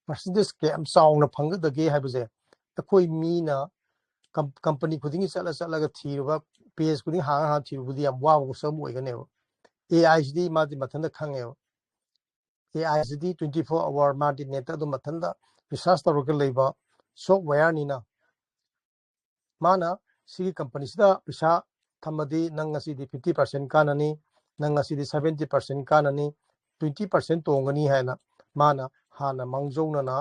ꯄꯥꯔꯁꯦꯟꯇꯦꯖ ꯀꯌꯥꯝ ꯆꯥꯎꯅ ꯐꯪꯒꯗꯒꯦ ꯍꯥꯏꯕꯁꯦ ꯑꯩꯈꯣꯏ ꯃꯤꯅ ꯀꯝ-, ꯀꯝꯄꯅꯤ ꯈꯨꯗꯤꯡꯒꯤ ꯆꯠꯂ ꯆꯠꯂꯒ ꯊꯤꯔꯨꯕ, ꯄꯦꯖ ꯈꯨꯗꯤꯡ ꯍꯥꯡꯉ ꯍꯥꯡꯉ ꯊꯤꯔꯨꯕꯗꯤ ꯌꯥꯝ ꯋꯥꯕ ꯄꯣꯠꯁꯛ ꯑꯃ ꯑꯣꯏꯒꯅꯦꯕ꯫ ꯑꯦ ꯑꯥꯏꯁꯤꯗꯤ ꯃꯥꯗꯤ ꯃꯊꯟꯇ ꯈꯪꯉꯦꯕ꯫ ꯑꯦ ꯑꯥꯏꯁꯤꯗꯤ ꯇ꯭ꯋꯦꯟꯇꯤ ꯐꯣꯔ ꯑꯋꯥꯔ ꯃꯥꯗꯤ ꯅꯦꯠꯇ ꯑꯗꯨꯝ ꯃꯊꯟꯇ ꯔꯤꯁꯥꯔꯁ ꯇꯧꯔꯒ ꯂꯩꯕ ꯁꯣꯐꯋꯦꯌꯔꯅꯤꯅ ꯃꯥꯅ ꯁꯤꯒꯤ ꯀꯝꯄꯅꯤꯁꯤꯗ ꯄꯩꯁꯥ ꯊꯝꯃꯗꯤ ꯅꯪ ꯉꯁꯤꯗꯤ ꯐꯤꯐꯇꯤ ꯄꯥꯔꯁꯦꯟ ꯀꯥꯟꯅꯅꯤ, ꯅꯪ ꯉꯁꯤꯗꯤ ꯁꯚꯦꯟꯇꯤ ꯄꯥꯔꯁꯦꯟ ꯀꯥꯟꯅꯅꯤ, ꯇ꯭ꯋꯦꯟꯇꯤ ꯄꯥꯔꯁꯦꯟ ꯇꯣꯡꯒꯅꯤ ꯍꯥꯏꯅ ꯃꯥꯅ ꯍꯥꯟꯅ ꯃꯥꯡꯖꯧꯅꯅ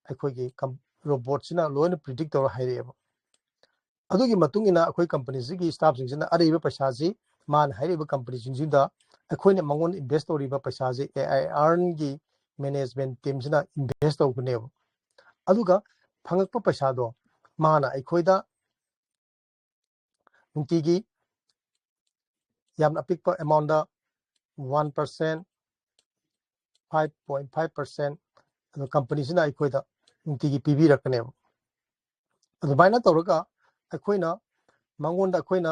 ꯑꯩꯈꯣꯏꯒꯤ ꯔꯣꯕꯣꯠꯁꯤꯅ ꯂꯣꯏꯅ ꯄ꯭ꯔꯤꯗꯤꯛ ꯇꯧꯔ ꯍꯥꯏꯔꯛꯑꯦꯕ꯫ ꯑꯗꯨꯒꯤ ꯃꯇꯨꯡ ꯏꯟꯅ ꯑꯩꯈꯣꯏ ꯀꯝꯄꯅꯤꯁꯤꯒꯤ ꯁ꯭ꯇꯥꯐꯁꯤꯡꯁꯤꯅ ꯑꯔꯩꯕ ꯄꯩꯁꯥꯁꯤ ꯃꯥꯅ ꯍꯥꯏꯔꯤꯕ ꯀꯝꯄꯅꯤꯁꯤꯡꯁꯤꯗ ꯑꯩꯈꯣꯏꯅ ꯃꯉꯣꯟꯗ ꯏꯟꯚꯦꯁ ꯇꯧꯔꯤꯕ ꯄꯩꯁꯥꯁꯦ ꯑꯦ ꯑꯥꯏ ꯑꯥꯔꯟꯒꯤ ꯃꯦꯅꯦꯖꯃꯦꯟ ꯇꯤꯝꯁꯤꯅ ꯏꯟꯚꯦꯁ ꯇꯧꯒꯅꯦꯕ꯫ ꯑꯗꯨꯒ ꯐꯪꯉꯛꯄ ꯄꯩꯁꯥꯗꯣ ꯃꯥꯅ ꯑꯩꯈꯣꯏꯗ ꯅꯨꯡꯇꯤꯒꯤ ꯌꯥꯝꯅ ꯑꯄꯤꯛꯄ amount one percent, five point five percent ꯑꯗꯨ ꯀꯝꯄꯅꯤꯁꯤꯅ ꯑꯩꯈꯣꯏꯗ ꯅꯨꯡꯇꯤꯒꯤ ꯄꯤꯕꯤꯔꯛꯀꯅꯦꯕ꯫ ꯑꯗꯨꯃꯥꯏꯅ ꯇꯧꯔꯒ ꯑꯩꯈꯣꯏꯅ ꯃꯉꯣꯟꯗ ꯑꯩꯈꯣꯏꯅ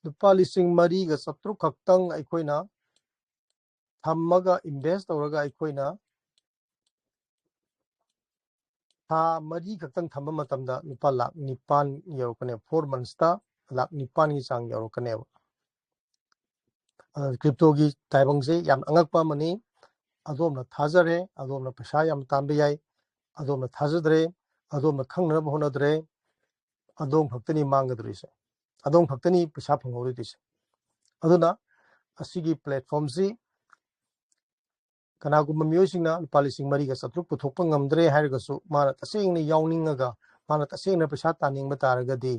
ꯂꯨꯄꯥ ꯂꯤꯁꯤꯡ ꯃꯔꯤꯒ ꯆꯥꯇ꯭ꯔꯨꯛ ꯈꯛꯇꯪ ꯑꯩꯈꯣꯏꯅ ꯊꯝꯃꯒ ꯏꯟꯚꯦꯁ ꯇꯧꯔꯒ ꯑꯩꯈꯣꯏꯅ ꯊꯥ ꯃꯔꯤ ꯈꯛꯇꯪ ꯊꯝꯕ ꯃꯇꯝꯗ ꯂꯨꯄꯥ ꯂꯥꯛ ꯅꯤꯄꯥꯟ ꯌꯧꯔꯛꯀꯅꯦꯕ꯫ ꯐꯣꯔ ꯃꯟꯁꯇ ꯂꯥꯛ ꯅꯤꯄꯥꯟꯒꯤ ꯆꯥꯡ ꯌꯧꯔꯛꯀꯅꯦꯕ꯫ ꯀ꯭ꯔꯤꯞꯇꯣꯒꯤ ꯇꯥꯏꯕꯪꯁꯦ ꯌꯥꯝ ꯑꯉꯛꯄ ꯑꯃꯅꯤ꯫ ꯑꯗꯣꯝꯅ ꯊꯥꯖꯔꯦ, ꯑꯗꯣꯝꯅ ꯄꯩꯁꯥ ꯌꯥꯝ ꯇꯥꯟꯕ ꯌꯥꯏ꯫ ꯑꯗꯣꯝꯅ ꯊꯥꯖꯗ꯭ꯔꯦ, ꯑꯗꯣꯝꯅ ꯈꯪꯅꯅꯕ ꯍꯣꯠꯅꯗ꯭ꯔꯦ, ꯑꯗꯣꯝ ꯈꯛꯇꯅꯤ ꯃꯥꯡꯒꯗꯧꯔꯤꯁꯦ, ꯑꯗꯣꯝ ꯈꯛꯇꯅꯤ ꯄꯩꯁꯥ ꯐꯪꯍꯧꯔꯣꯏꯗꯣꯏꯁꯦ꯫ ꯑꯗꯨꯅ ꯑꯁꯤꯒꯤ ꯄ꯭ꯂꯦꯠꯐꯣꯝꯁꯤ ꯀꯅꯥꯒꯨꯝꯕ ꯃꯤꯑꯣꯏꯁꯤꯡꯅ ꯂꯨꯄꯥ ꯂꯤꯁꯤꯡ ꯃꯔꯤꯒ ꯆꯥꯇ꯭ꯔꯨꯛ ꯄꯨꯊꯣꯛꯄ ꯉꯝꯗ꯭ꯔꯦ ꯍꯥꯏꯔꯒꯁꯨ, ꯃꯥꯅ ꯇꯁꯦꯡꯅ ꯌꯥꯎꯅꯤꯡꯉꯒ, ꯃꯥꯅ ꯇꯁꯦꯡꯅ ꯄꯩꯁꯥ ꯇꯥꯅꯤꯡꯕ ꯇꯥꯔꯒꯗꯤ,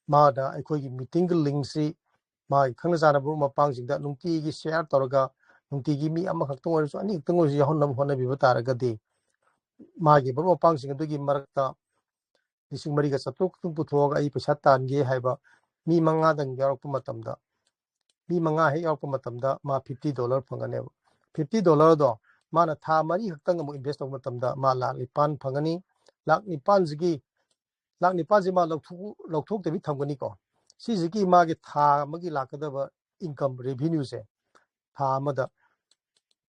ꯃꯥꯗ ꯑꯩꯈꯣꯏꯒꯤ ꯃꯤꯇꯤꯡꯒꯤ ꯂꯤꯡꯁꯤ ꯃꯥꯒꯤ ꯈꯪꯅ ꯆꯥꯟꯅꯕ ꯃꯔꯨꯞ ꯃꯄꯥꯡꯁꯤꯡꯗ ꯅꯨꯡꯇꯤꯒꯤ ꯁꯤꯌꯥꯔ ꯇꯧꯔꯒ, ꯅꯨꯡꯇꯤꯒꯤ ꯃꯤ ꯑꯃꯈꯛꯇꯪ ꯑꯣꯏꯔꯁꯨ, ꯑꯅꯤꯈꯛꯇꯪ ꯑꯣꯏꯔꯁꯨ ꯌꯥꯎꯍꯟꯅꯕ ꯍꯣꯠꯅꯕꯤꯕ ꯇꯥꯔꯒꯗꯤ, ꯃꯥꯒꯤ ꯃꯔꯨꯞ ꯃꯄꯥꯡꯁꯤꯡ ꯑꯗꯨꯒꯤ ꯃꯔꯛꯇ ꯂꯤꯁꯤꯡ ꯃꯔꯤꯒ ꯆꯥꯇ꯭ꯔꯨꯛ ꯈꯛꯇꯪ ꯄꯨꯊꯣꯛꯑꯒ ꯑꯩ ꯄꯩꯁꯥ ꯇꯥꯟꯒꯦ ꯍꯥꯏꯕ ꯃꯤ ꯃꯉꯥꯗꯪ ꯌꯥꯎꯔꯛꯄ ꯃꯇꯝꯗ, ꯃꯤ ꯃꯉꯥ ꯍꯦꯛ ꯌꯥꯎꯔꯛꯄ ꯃꯇꯝꯗ ꯃꯥ ꯐꯤꯐꯇꯤ ꯗꯣꯂꯔ ꯐꯪꯒꯅꯦꯕ꯫ ꯐꯤꯐꯇꯤ ꯗꯣꯂꯔꯗꯣ ꯃꯥꯅ ꯊꯥ ꯃꯔꯤ ꯈꯛꯇꯪ ꯑꯃꯨꯛ ꯏꯟꯚꯦꯁ ꯇꯧꯕ ꯃꯇꯝꯗ ꯃꯥ ꯂꯥꯛ ꯅꯤꯄꯥꯟ ꯐꯪꯒꯅꯤ꯫ ꯂꯥꯛ ꯅꯤꯄꯥꯟꯁꯤꯒꯤ, ꯂꯥꯛ ꯅꯤꯄꯥꯟꯁꯤ ꯃꯥ ꯂꯧꯊꯣꯛ-, ꯂꯧꯊꯣꯛꯇꯕꯤ ꯊꯝꯒꯅꯤꯀꯣ꯫ ꯁꯤꯁꯤꯒꯤ ꯃꯥꯒꯤ ꯊꯥ ꯑꯃꯒꯤ ꯂꯥꯛꯀꯗꯕ ꯏꯟꯀꯝ ꯔꯦꯚꯤꯅ꯭ꯌꯨꯁꯦ ꯊꯥ ꯑꯃꯗ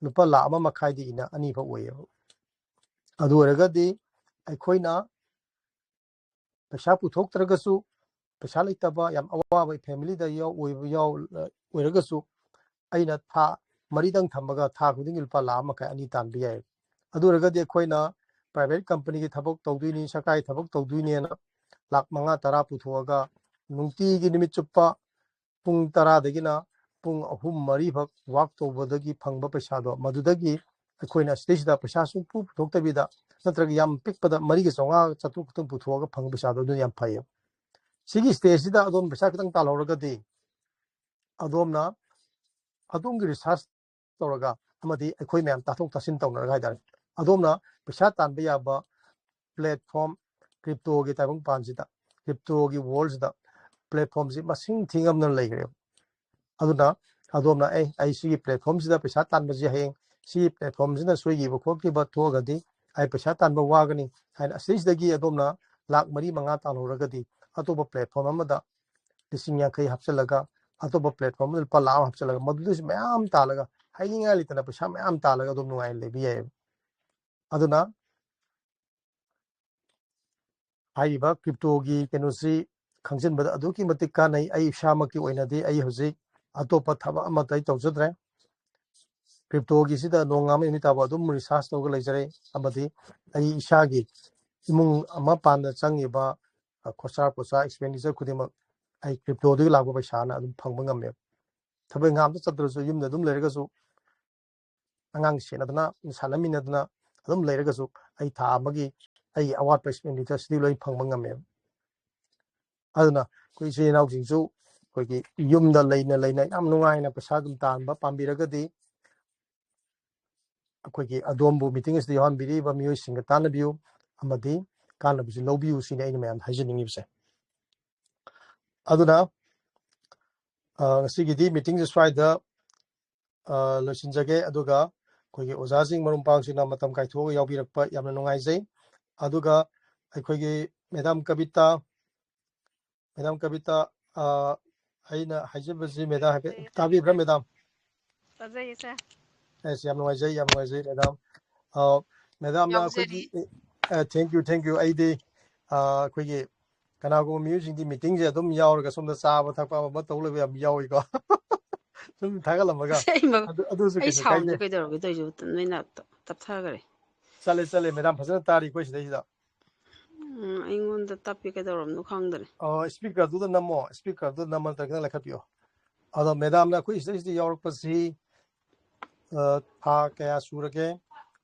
ꯂꯨꯄꯥ ꯂꯥꯛ ꯑꯃ ꯃꯈꯥꯏꯗꯒꯤꯅ ꯑꯅꯤ ꯐꯥꯎ ꯑꯣꯏꯌꯦꯕ꯫ ꯑꯗꯨ ꯑꯣꯏꯔꯒꯗꯤ ꯑꯩꯈꯣꯏꯅ ꯄꯩꯁꯥ ꯄꯨꯊꯣꯛꯇ꯭ꯔꯒꯁꯨ, ꯄꯩꯁꯥ ꯂꯩꯇꯕ ꯌꯥꯝ ꯑꯋꯥꯕ ꯐꯦꯃꯤꯂꯤꯗ ꯌꯥꯎ-, ꯑꯣꯏꯕ ꯌꯥꯎ-, ꯑꯣꯏꯔꯒꯁꯨ, ꯑꯩꯅ ꯊꯥ ꯃꯔꯤꯗꯪ ꯊꯝꯃꯒ ꯊꯥ ꯈꯨꯗꯤꯡꯒꯤ ꯂꯨꯄꯥ ꯂꯥꯛ ꯑꯃ ꯃꯈꯥꯏ ꯑꯅꯤ ꯇꯥꯟꯕ ꯌꯥꯏ꯫ ꯑꯗꯨ ꯑꯣꯏꯔꯒꯗꯤ ꯑꯩꯈꯣꯏꯅ ꯄ꯭ꯔꯥꯏꯚꯦꯠ ꯀꯝꯄꯅꯤꯒꯤ ꯊꯕꯛ ꯇꯧꯗꯣꯏꯅꯤ, ꯁꯔꯀꯥꯔꯒꯤ ꯊꯕꯛ ꯇꯧꯗꯣꯏꯅꯦꯅ ꯂꯥꯛ ꯃꯉꯥ ꯇꯔꯥ ꯄꯨꯊꯣꯛꯑꯒ ꯅꯨꯡꯇꯤꯒꯤ ꯅꯨꯃꯤꯠ ꯆꯨꯞꯄ ꯄꯨꯡ ꯇꯔꯥꯗꯒꯤꯅ ꯄꯨꯡ ꯑꯍꯨꯝ ꯃꯔꯤ ꯐꯥꯎ ꯋꯥꯛ ꯇꯧꯕꯗꯒꯤ ꯐꯪꯕ ꯄꯩꯁꯥꯗꯣ, ꯃꯗꯨꯗꯒꯤ ꯑꯩꯈꯣꯏꯅ ꯁꯤꯗꯩꯁꯤꯗ ꯄꯩꯁꯥ ꯁꯨꯝ ꯄꯨ ꯄꯨꯊꯣꯛꯇꯕꯤꯗ, ꯅꯠꯇ꯭ꯔꯒ ꯌꯥꯝ ꯄꯤꯛꯄꯗ ꯃꯔꯤꯒ ꯆꯥꯝꯃꯉꯥ ꯆꯥꯇ꯭ꯔꯨꯛ ꯈꯛꯇꯪ ꯄꯨꯊꯣꯛꯑꯒ ꯐꯪꯕ ꯄꯩꯁꯥꯗꯣ ꯑꯗꯨꯅ ꯌꯥꯝ ꯐꯩꯌꯦꯕ꯫ ꯁꯤꯒꯤ ꯁ꯭ꯇꯦꯖꯁꯤꯗ ꯑꯗꯣꯝ ꯄꯩꯁꯥ ꯈꯤꯇꯪ ꯇꯥꯜꯍꯧꯔꯒꯗꯤ, ꯑꯗꯣꯝꯅ ꯑꯗꯣꯝꯒꯤ ꯔꯤꯁꯥꯔꯁ ꯇꯧꯔꯒ ꯑꯃꯗꯤ ꯑꯩꯈꯣꯏ ꯃꯌꯥꯝ ꯇꯥꯊꯣꯛ ꯇꯥꯁꯤꯟ ꯇꯧꯅꯔꯒ ꯍꯥꯏꯇꯥꯔꯦ, ꯑꯗꯣꯝꯅ ꯄꯩꯁꯥ ꯇꯥꯟꯕ ꯌꯥꯕ ꯄ꯭ꯂꯦꯠꯐꯣꯝ, ꯀ꯭ꯔꯤꯞꯇꯣꯒꯤ ꯇꯥꯏꯕꯪꯄꯥꯟꯁꯤꯗ, ꯀ꯭ꯔꯤꯞꯇꯣꯒꯤ ꯋꯥꯔꯜꯁꯤꯗ ꯄ꯭ꯂꯦꯠꯐꯣꯝꯁꯤ ꯃꯁꯤꯡ ꯊꯤꯉꯝꯗꯅ ꯂꯩꯈ꯭ꯔꯦꯕ꯫ ꯑꯗꯨꯅ ꯑꯗꯣꯝꯅ, "ꯑꯦ, ꯑꯩ ꯁꯤꯒꯤ ꯄ꯭ꯂꯦꯠꯐꯣꯝꯁꯤꯗ ꯄꯩꯁꯥ ꯇꯥꯟꯕꯁꯤ ꯍꯌꯦꯡ ꯁꯤꯒꯤ ꯄ꯭ꯂꯦꯠꯐꯣꯝꯁꯤꯅ ꯁꯣꯏꯈꯤꯕ ꯈꯣꯠꯈꯤꯕ ꯊꯣꯛꯑꯒꯗꯤ ꯑꯩ ꯄꯩꯁꯥ ꯇꯥꯟꯕ ꯋꯥꯒꯅꯤ" ꯍꯥꯏꯅ, ꯑꯁꯤꯗꯩꯁꯤꯗꯒꯤ ꯑꯗꯣꯝꯅ ꯂꯥꯛ ꯃꯔꯤ ꯃꯉꯥ ꯇꯥꯜꯍꯧꯔꯒꯗꯤ, ꯑꯇꯣꯞꯄ ꯄ꯭ꯂꯦꯠꯐꯣꯝ ꯑꯃꯗ ꯂꯤꯁꯤꯡ ꯌꯥꯡꯈꯩ ꯍꯥꯞꯆꯤꯜꯂꯒ, ꯑꯇꯣꯞꯄ ꯄ꯭ꯂꯦꯠꯐꯣꯝ ꯑꯃꯗ ꯂꯨꯄꯥ ꯂꯥꯛ ꯑꯃ ꯍꯥꯞꯆꯤꯜꯂꯒ, ꯃꯗꯨꯗꯁꯨ ꯃꯌꯥꯝ ꯇꯥꯜꯂꯒ, ꯍꯥꯏꯅꯤꯡꯉꯥꯏ ꯂꯩꯇꯅ ꯄꯩꯁꯥ ꯃꯌꯥꯝ ꯇꯥꯜꯂꯒ ꯑꯗꯨꯝ ꯅꯨꯡꯉꯥꯏꯅ ꯂꯩꯕ ꯌꯥꯏꯌꯦꯕ꯫ ꯑꯗꯨꯅ ꯍꯥꯏꯔꯤꯕ ꯀ꯭ꯔꯤꯞꯇꯣꯒꯤ ꯀꯩꯅꯣꯁꯤ ꯈꯪꯖꯤꯟꯕꯗ ꯑꯗꯨꯛꯀꯤ ꯃꯇꯤꯛ ꯀꯥꯟꯅꯩ꯫ ꯑꯩ ꯏꯁꯥꯃꯛꯀꯤ ꯑꯣꯏꯅꯗꯤ ꯑꯩ ꯍꯧꯖꯤꯛ ꯑꯇꯣꯞꯄ ꯊꯕꯛ ꯑꯃꯠꯇ ꯑꯩ ꯇꯧꯖꯗ꯭ꯔꯦ꯫ ꯀ꯭ꯔꯤꯞꯇꯣꯒꯤꯁꯤꯗ ꯅꯣꯡꯉꯥꯟꯕ ꯅꯨꯃꯤꯠ ꯇꯥꯕ ꯑꯗꯨꯝ ꯔꯤꯁꯥꯔꯁ ꯇꯧꯔꯒ ꯂꯩꯖꯔꯦ, ꯑꯃꯗꯤ ꯑꯩ ꯏꯁꯥꯒꯤ ꯏꯃꯨꯡ ꯑꯃ ꯄꯥꯟꯕꯗ ꯆꯪꯉꯤꯕ, ꯑ, ꯈꯣꯔꯁꯥ ꯄꯣꯠꯁꯥ, ꯑꯦꯛꯁꯄꯦꯟꯗꯤꯆꯔ ꯈꯨꯗꯤꯡꯃꯛ ꯑꯩ ꯀ꯭ꯔꯤꯞꯇꯣꯗꯒꯤ ꯂꯥꯛꯄ ꯄꯩꯁꯥꯅ ꯑꯗꯨꯝ ꯐꯪꯕ ꯉꯝꯃꯦꯕ꯫ ꯊꯕꯛ ꯏꯪꯈꯥꯡ ꯑꯝꯇ ꯆꯠꯇ꯭ꯔꯁꯨ, ꯌꯨꯝꯗ ꯑꯗꯨꯝ ꯂꯩꯔꯒꯁꯨ, ꯑꯉꯥꯡ ꯁꯦꯟꯅꯗꯅ, ꯁꯥꯟꯅꯃꯤꯟꯅꯗꯅ ꯑꯗꯨꯝ ꯂꯩꯔꯒꯁꯨ, ꯑꯩ ꯊꯥ ꯑꯃꯒꯤ ꯑꯩꯒꯤ ꯑꯋꯥꯠꯄ ꯑꯦꯛꯁꯄꯦꯟꯗꯤꯆꯔꯁꯤꯗꯤ ꯂꯣꯏ ꯐꯪꯕ ꯉꯝꯃꯦꯕ꯫ ꯑꯗꯨꯅ ꯑꯩꯈꯣꯏ ꯏꯆꯤꯜ ꯏꯅꯥꯎꯁꯤꯡꯁꯨ ꯑꯩꯈꯣꯏꯒꯤ ꯌꯨꯝꯗ ꯂꯩꯅ ꯂꯩꯅ ꯌꯥꯝ ꯅꯨꯡꯉꯥꯏꯅ ꯄꯩꯁꯥ ꯑꯗꯨꯝ ꯇꯥꯟꯕ ꯄꯥꯝꯕꯤꯔꯒꯗꯤ, ꯑꯩꯈꯣꯏꯒꯤ ꯑꯗꯣꯝꯕꯨ ꯃꯤꯇꯤꯡ ꯑꯁꯤꯗ ꯌꯥꯎꯍꯟꯕꯤꯔꯤꯕ ꯃꯤꯑꯣꯏꯁꯤꯡꯒ ꯇꯥꯟꯅꯕꯤꯌꯨ ꯑꯃꯗꯤ ꯀꯥꯟꯅꯕꯁꯤ ꯂꯧꯕꯤꯌꯨ ꯁꯤꯅꯤ ꯑꯩꯅ ꯃꯌꯥꯝꯗ ꯍꯥꯏꯖꯅꯤꯡꯉꯤꯕꯁꯦ꯫ ꯑꯗꯨꯅ, ꯑ, ꯉꯁꯤꯒꯤꯗꯤ ꯃꯤꯇꯤꯡꯁꯦ ꯁ꯭ꯋꯥꯏꯗ, ꯑ, ꯂꯣꯏꯁꯤꯟꯖꯒꯦ꯫ ꯑꯗꯨꯒ ꯑꯩꯈꯣꯏꯒꯤ ꯑꯣꯖꯥꯁꯤꯡ ꯃꯔꯨꯞ ꯃꯄꯥꯡꯁꯤꯡꯅ ꯃꯇꯝ ꯀꯥꯏꯊꯣꯛꯑꯒ ꯌꯥꯎꯕꯤꯔꯛꯄ ꯌꯥꯝꯅ ꯅꯨꯡꯉꯥꯏꯖꯩ꯫ ꯑꯗꯨꯒ ꯑꯩꯈꯣꯏꯒꯤ ꯃꯦꯗꯥꯝ ꯀꯕꯤꯇꯥ, ꯃꯦꯗꯥꯝ ꯀꯕꯤꯇꯥ, ꯑ, ꯑꯩꯅ ꯍꯥꯏꯖꯕꯁꯤ ꯃꯦꯗꯥꯝ ꯍꯥꯏꯐꯦꯠ ꯇꯥꯕꯤꯕ꯭ꯔꯥ, ꯃꯦꯗꯥꯝ? ꯇꯥꯖꯩꯌꯦ, ꯁꯥꯔ꯫ ꯑꯦꯁ, ꯌꯥꯝ ꯅꯨꯡꯉꯥꯏꯖꯩ, ꯌꯥꯝ ꯅꯨꯡꯉꯥꯏꯖꯩ, ꯃꯦꯗꯥꯝ꯫ ꯑ, ꯃꯦꯗꯥꯝꯅ ꯑꯩꯈꯣꯏꯒꯤ, ꯌꯥꯎꯖꯔꯤ꯫ ꯑꯦ, thank you, thank you꯫ ꯑꯩꯗꯤ, ꯑ, ꯑꯩꯈꯣꯏꯒꯤ ꯀꯅꯥꯒꯨꯝꯕ ꯃꯤꯑꯣꯏꯁꯤꯡꯗꯤ ꯃꯤꯇꯤꯡꯁꯦ ꯑꯗꯨꯝ ꯌꯥꯎꯔꯒ ꯁꯣꯝꯗ ꯆꯥꯕ ꯊꯛꯄ ꯑꯃ ꯑꯃ ꯇꯧ ꯂꯩꯕ ꯌꯥꯝ ꯌꯥꯎꯏꯀꯣ꯫ ꯁꯨꯝ ꯊꯥꯒꯠꯂꯝꯃꯒ꯫ ꯑꯁꯦꯡꯕ ꯑꯗꯨ, ꯑꯗꯨꯁꯨ ꯑꯩ ꯀꯩꯁꯨ ꯁꯥꯎꯟꯁꯦ ꯀꯥꯏꯗꯦ꯫ ꯀꯩꯗꯧꯔꯒꯦ ꯇꯧꯔꯤꯁꯤꯕꯨ? ꯅꯣꯏꯅ ꯇꯞ-, ꯇꯞꯊꯈꯔꯦ꯫ ꯆꯠꯂꯦ, ꯆꯠꯂꯦ, ꯃꯦꯗꯥꯝ ꯐꯖꯅ ꯇꯥꯔꯤ ꯑꯩꯈꯣꯏ ꯁꯤꯗꯩꯁꯤꯗ꯫ ꯎꯝ, ꯑꯩꯉꯣꯟꯗ ꯇꯞꯄꯤ, ꯀꯩꯗꯧꯔꯕꯅꯣ ꯈꯪꯗꯔꯦ꯫ ꯑꯣ, ꯁ꯭ꯄꯤꯀꯔꯗꯨꯗ ꯅꯝꯃꯣ, ꯁ꯭ꯄꯤꯀꯔꯗꯨꯗ ꯅꯝꯃ ꯅꯠꯇ꯭ꯔꯒ ꯈꯤꯇꯪ ꯂꯩꯈꯠꯄꯤꯌꯣ꯫ ꯑꯗꯣ ꯃꯦꯗꯥꯝꯅ ꯑꯩꯈꯣꯏ ꯁꯤꯗꯩꯁꯤꯗ ꯌꯥꯎꯔꯛꯄꯁꯤ ꯑ, ꯊꯥ ꯀꯌꯥ ꯁꯨꯔꯒꯦ?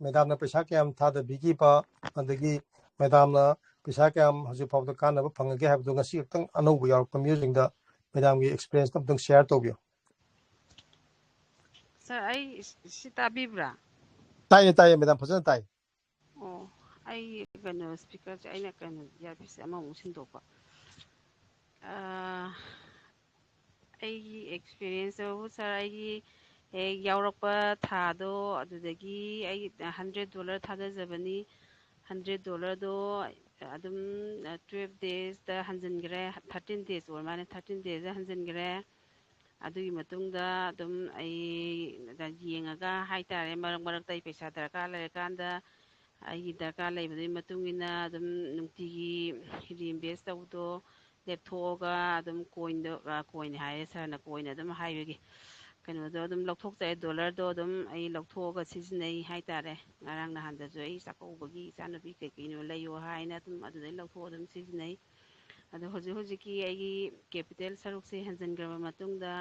ꯃꯦꯗꯥꯝꯅ ꯄꯩꯁꯥ ꯀꯌꯥꯝ ꯊꯥꯗꯕꯤꯈꯤꯕ? ꯑꯗꯒꯤ ꯃꯦꯗꯥꯝꯅ ꯄꯩꯁꯥ ꯀꯌꯥꯝ ꯍꯧꯖꯤꯛ ꯐꯥꯎꯕꯗ ꯀꯥꯟꯅꯕ ꯐꯪꯉꯒꯦ ꯍꯥꯏꯕꯗꯣ ꯉꯁꯤ ꯈꯛꯇꯪ ꯑꯅꯧꯕ ꯌꯥꯎꯔꯛꯄ ꯃꯤꯑꯣꯏꯁꯤꯡꯗ ꯃꯦꯗꯥꯝꯒꯤ experience ꯇꯣ ꯑꯝꯇꯪ share ꯇꯧꯕꯤꯌꯨ꯫ ꯁꯥꯔ, ꯑꯩ ꯁꯤ ꯇꯥꯕꯤꯕ꯭ꯔꯥ? ꯇꯥꯏꯌꯦ, ꯇꯥꯏꯌꯦ, ꯃꯦꯗꯥꯝ, ꯐꯖꯅ ꯇꯥꯏ꯫ ꯑꯣ, ꯑꯩ ꯀꯩꯅꯣ, speaker ꯁꯦ ꯑꯩꯅ ꯀꯩꯅꯣ, earpiece ꯁꯦ ꯑꯃꯃꯨꯛ ꯁꯤꯟꯗꯣꯛꯄ꯫ ꯑꯥ, ꯑꯩꯒꯤ experience ꯇꯕꯨ ꯁꯥꯔ, ꯑꯩꯒꯤ ꯍꯦꯛ ꯌꯥꯎꯔꯛꯄ ꯊꯥꯗꯣ, ꯑꯗꯨꯗꯒꯤ ꯑꯩ hundred dollar ꯊꯥꯗꯖꯕꯅꯤ꯫ Hundred dollar ꯗꯣ ꯑꯗꯨꯝ, ꯑ, twelve days ꯇ ꯍꯟꯖꯤꯟꯈ꯭ꯔꯦ꯫ Thirteen days ꯑꯣꯏꯔ ꯃꯥꯜꯂꯦ, thirteen days ꯇ ꯍꯟꯖꯤꯟꯈ꯭ꯔꯦ꯫ ꯑꯗꯨꯒꯤ ꯃꯇꯨꯡꯗ ꯑꯗꯨꯝ ꯑꯩ ꯌꯦꯡꯉꯒ ꯍꯥꯏꯇꯥꯔꯦ, ꯃꯔꯛ ꯃꯔꯛꯇ ꯑꯩ ꯄꯩꯁꯥ ꯗꯔꯀꯥꯔ ꯂꯩꯔꯀꯥꯟꯗ, ꯑꯩꯒꯤ ꯗꯔꯀꯥꯔ ꯂꯩꯕꯗꯨꯒꯤ ꯃꯇꯨꯡ ꯏꯟꯅ ꯑꯗꯨꯝ ꯅꯨꯡꯇꯤꯒꯤ reinvest ꯇꯧꯕꯗꯣ ꯂꯦꯞꯊꯣꯛꯑꯒ ꯑꯗꯨꯝ coin ꯗꯣ, ꯑ, coin ꯍꯥꯏꯔꯦ, ꯁꯥꯔꯅ coin ꯑꯗꯨꯝ ꯍꯥꯏꯕꯒꯤ, ꯀꯩꯅꯣꯗꯣ ꯑꯗꯨꯝ ꯂꯧꯊꯣꯛꯆꯩ, dollar ꯗꯣ ꯑꯗꯨꯝ ꯑꯩ ꯂꯧꯊꯣꯛꯑꯒ ꯁꯤꯖꯤꯟꯅꯩ ꯍꯥꯏꯇꯥꯔꯦ꯫ ꯉꯔꯥꯡ ꯅꯍꯥꯟꯗꯁꯨ ꯑꯩ ꯆꯥꯛꯀꯧꯕꯒꯤ ꯏꯆꯥꯅꯨꯄꯤ ꯀꯩ ꯀꯩꯅꯣ ꯂꯩꯌꯣ ꯍꯥꯏꯅ ꯑꯗꯨꯝ ꯑꯗꯨꯗꯩ ꯂꯧꯊꯣꯛꯑ ꯑꯗꯨꯝ ꯁꯤꯖꯤꯟꯅꯩ꯫ ꯑꯗꯣ ꯍꯧꯖꯤꯛ ꯍꯧꯖꯤꯛꯀꯤ ꯑꯩꯒꯤ capital ꯁꯔꯨꯛꯁꯦ ꯍꯟꯖꯤꯟꯈ꯭ꯔꯕ ꯃꯇꯨꯡꯗ,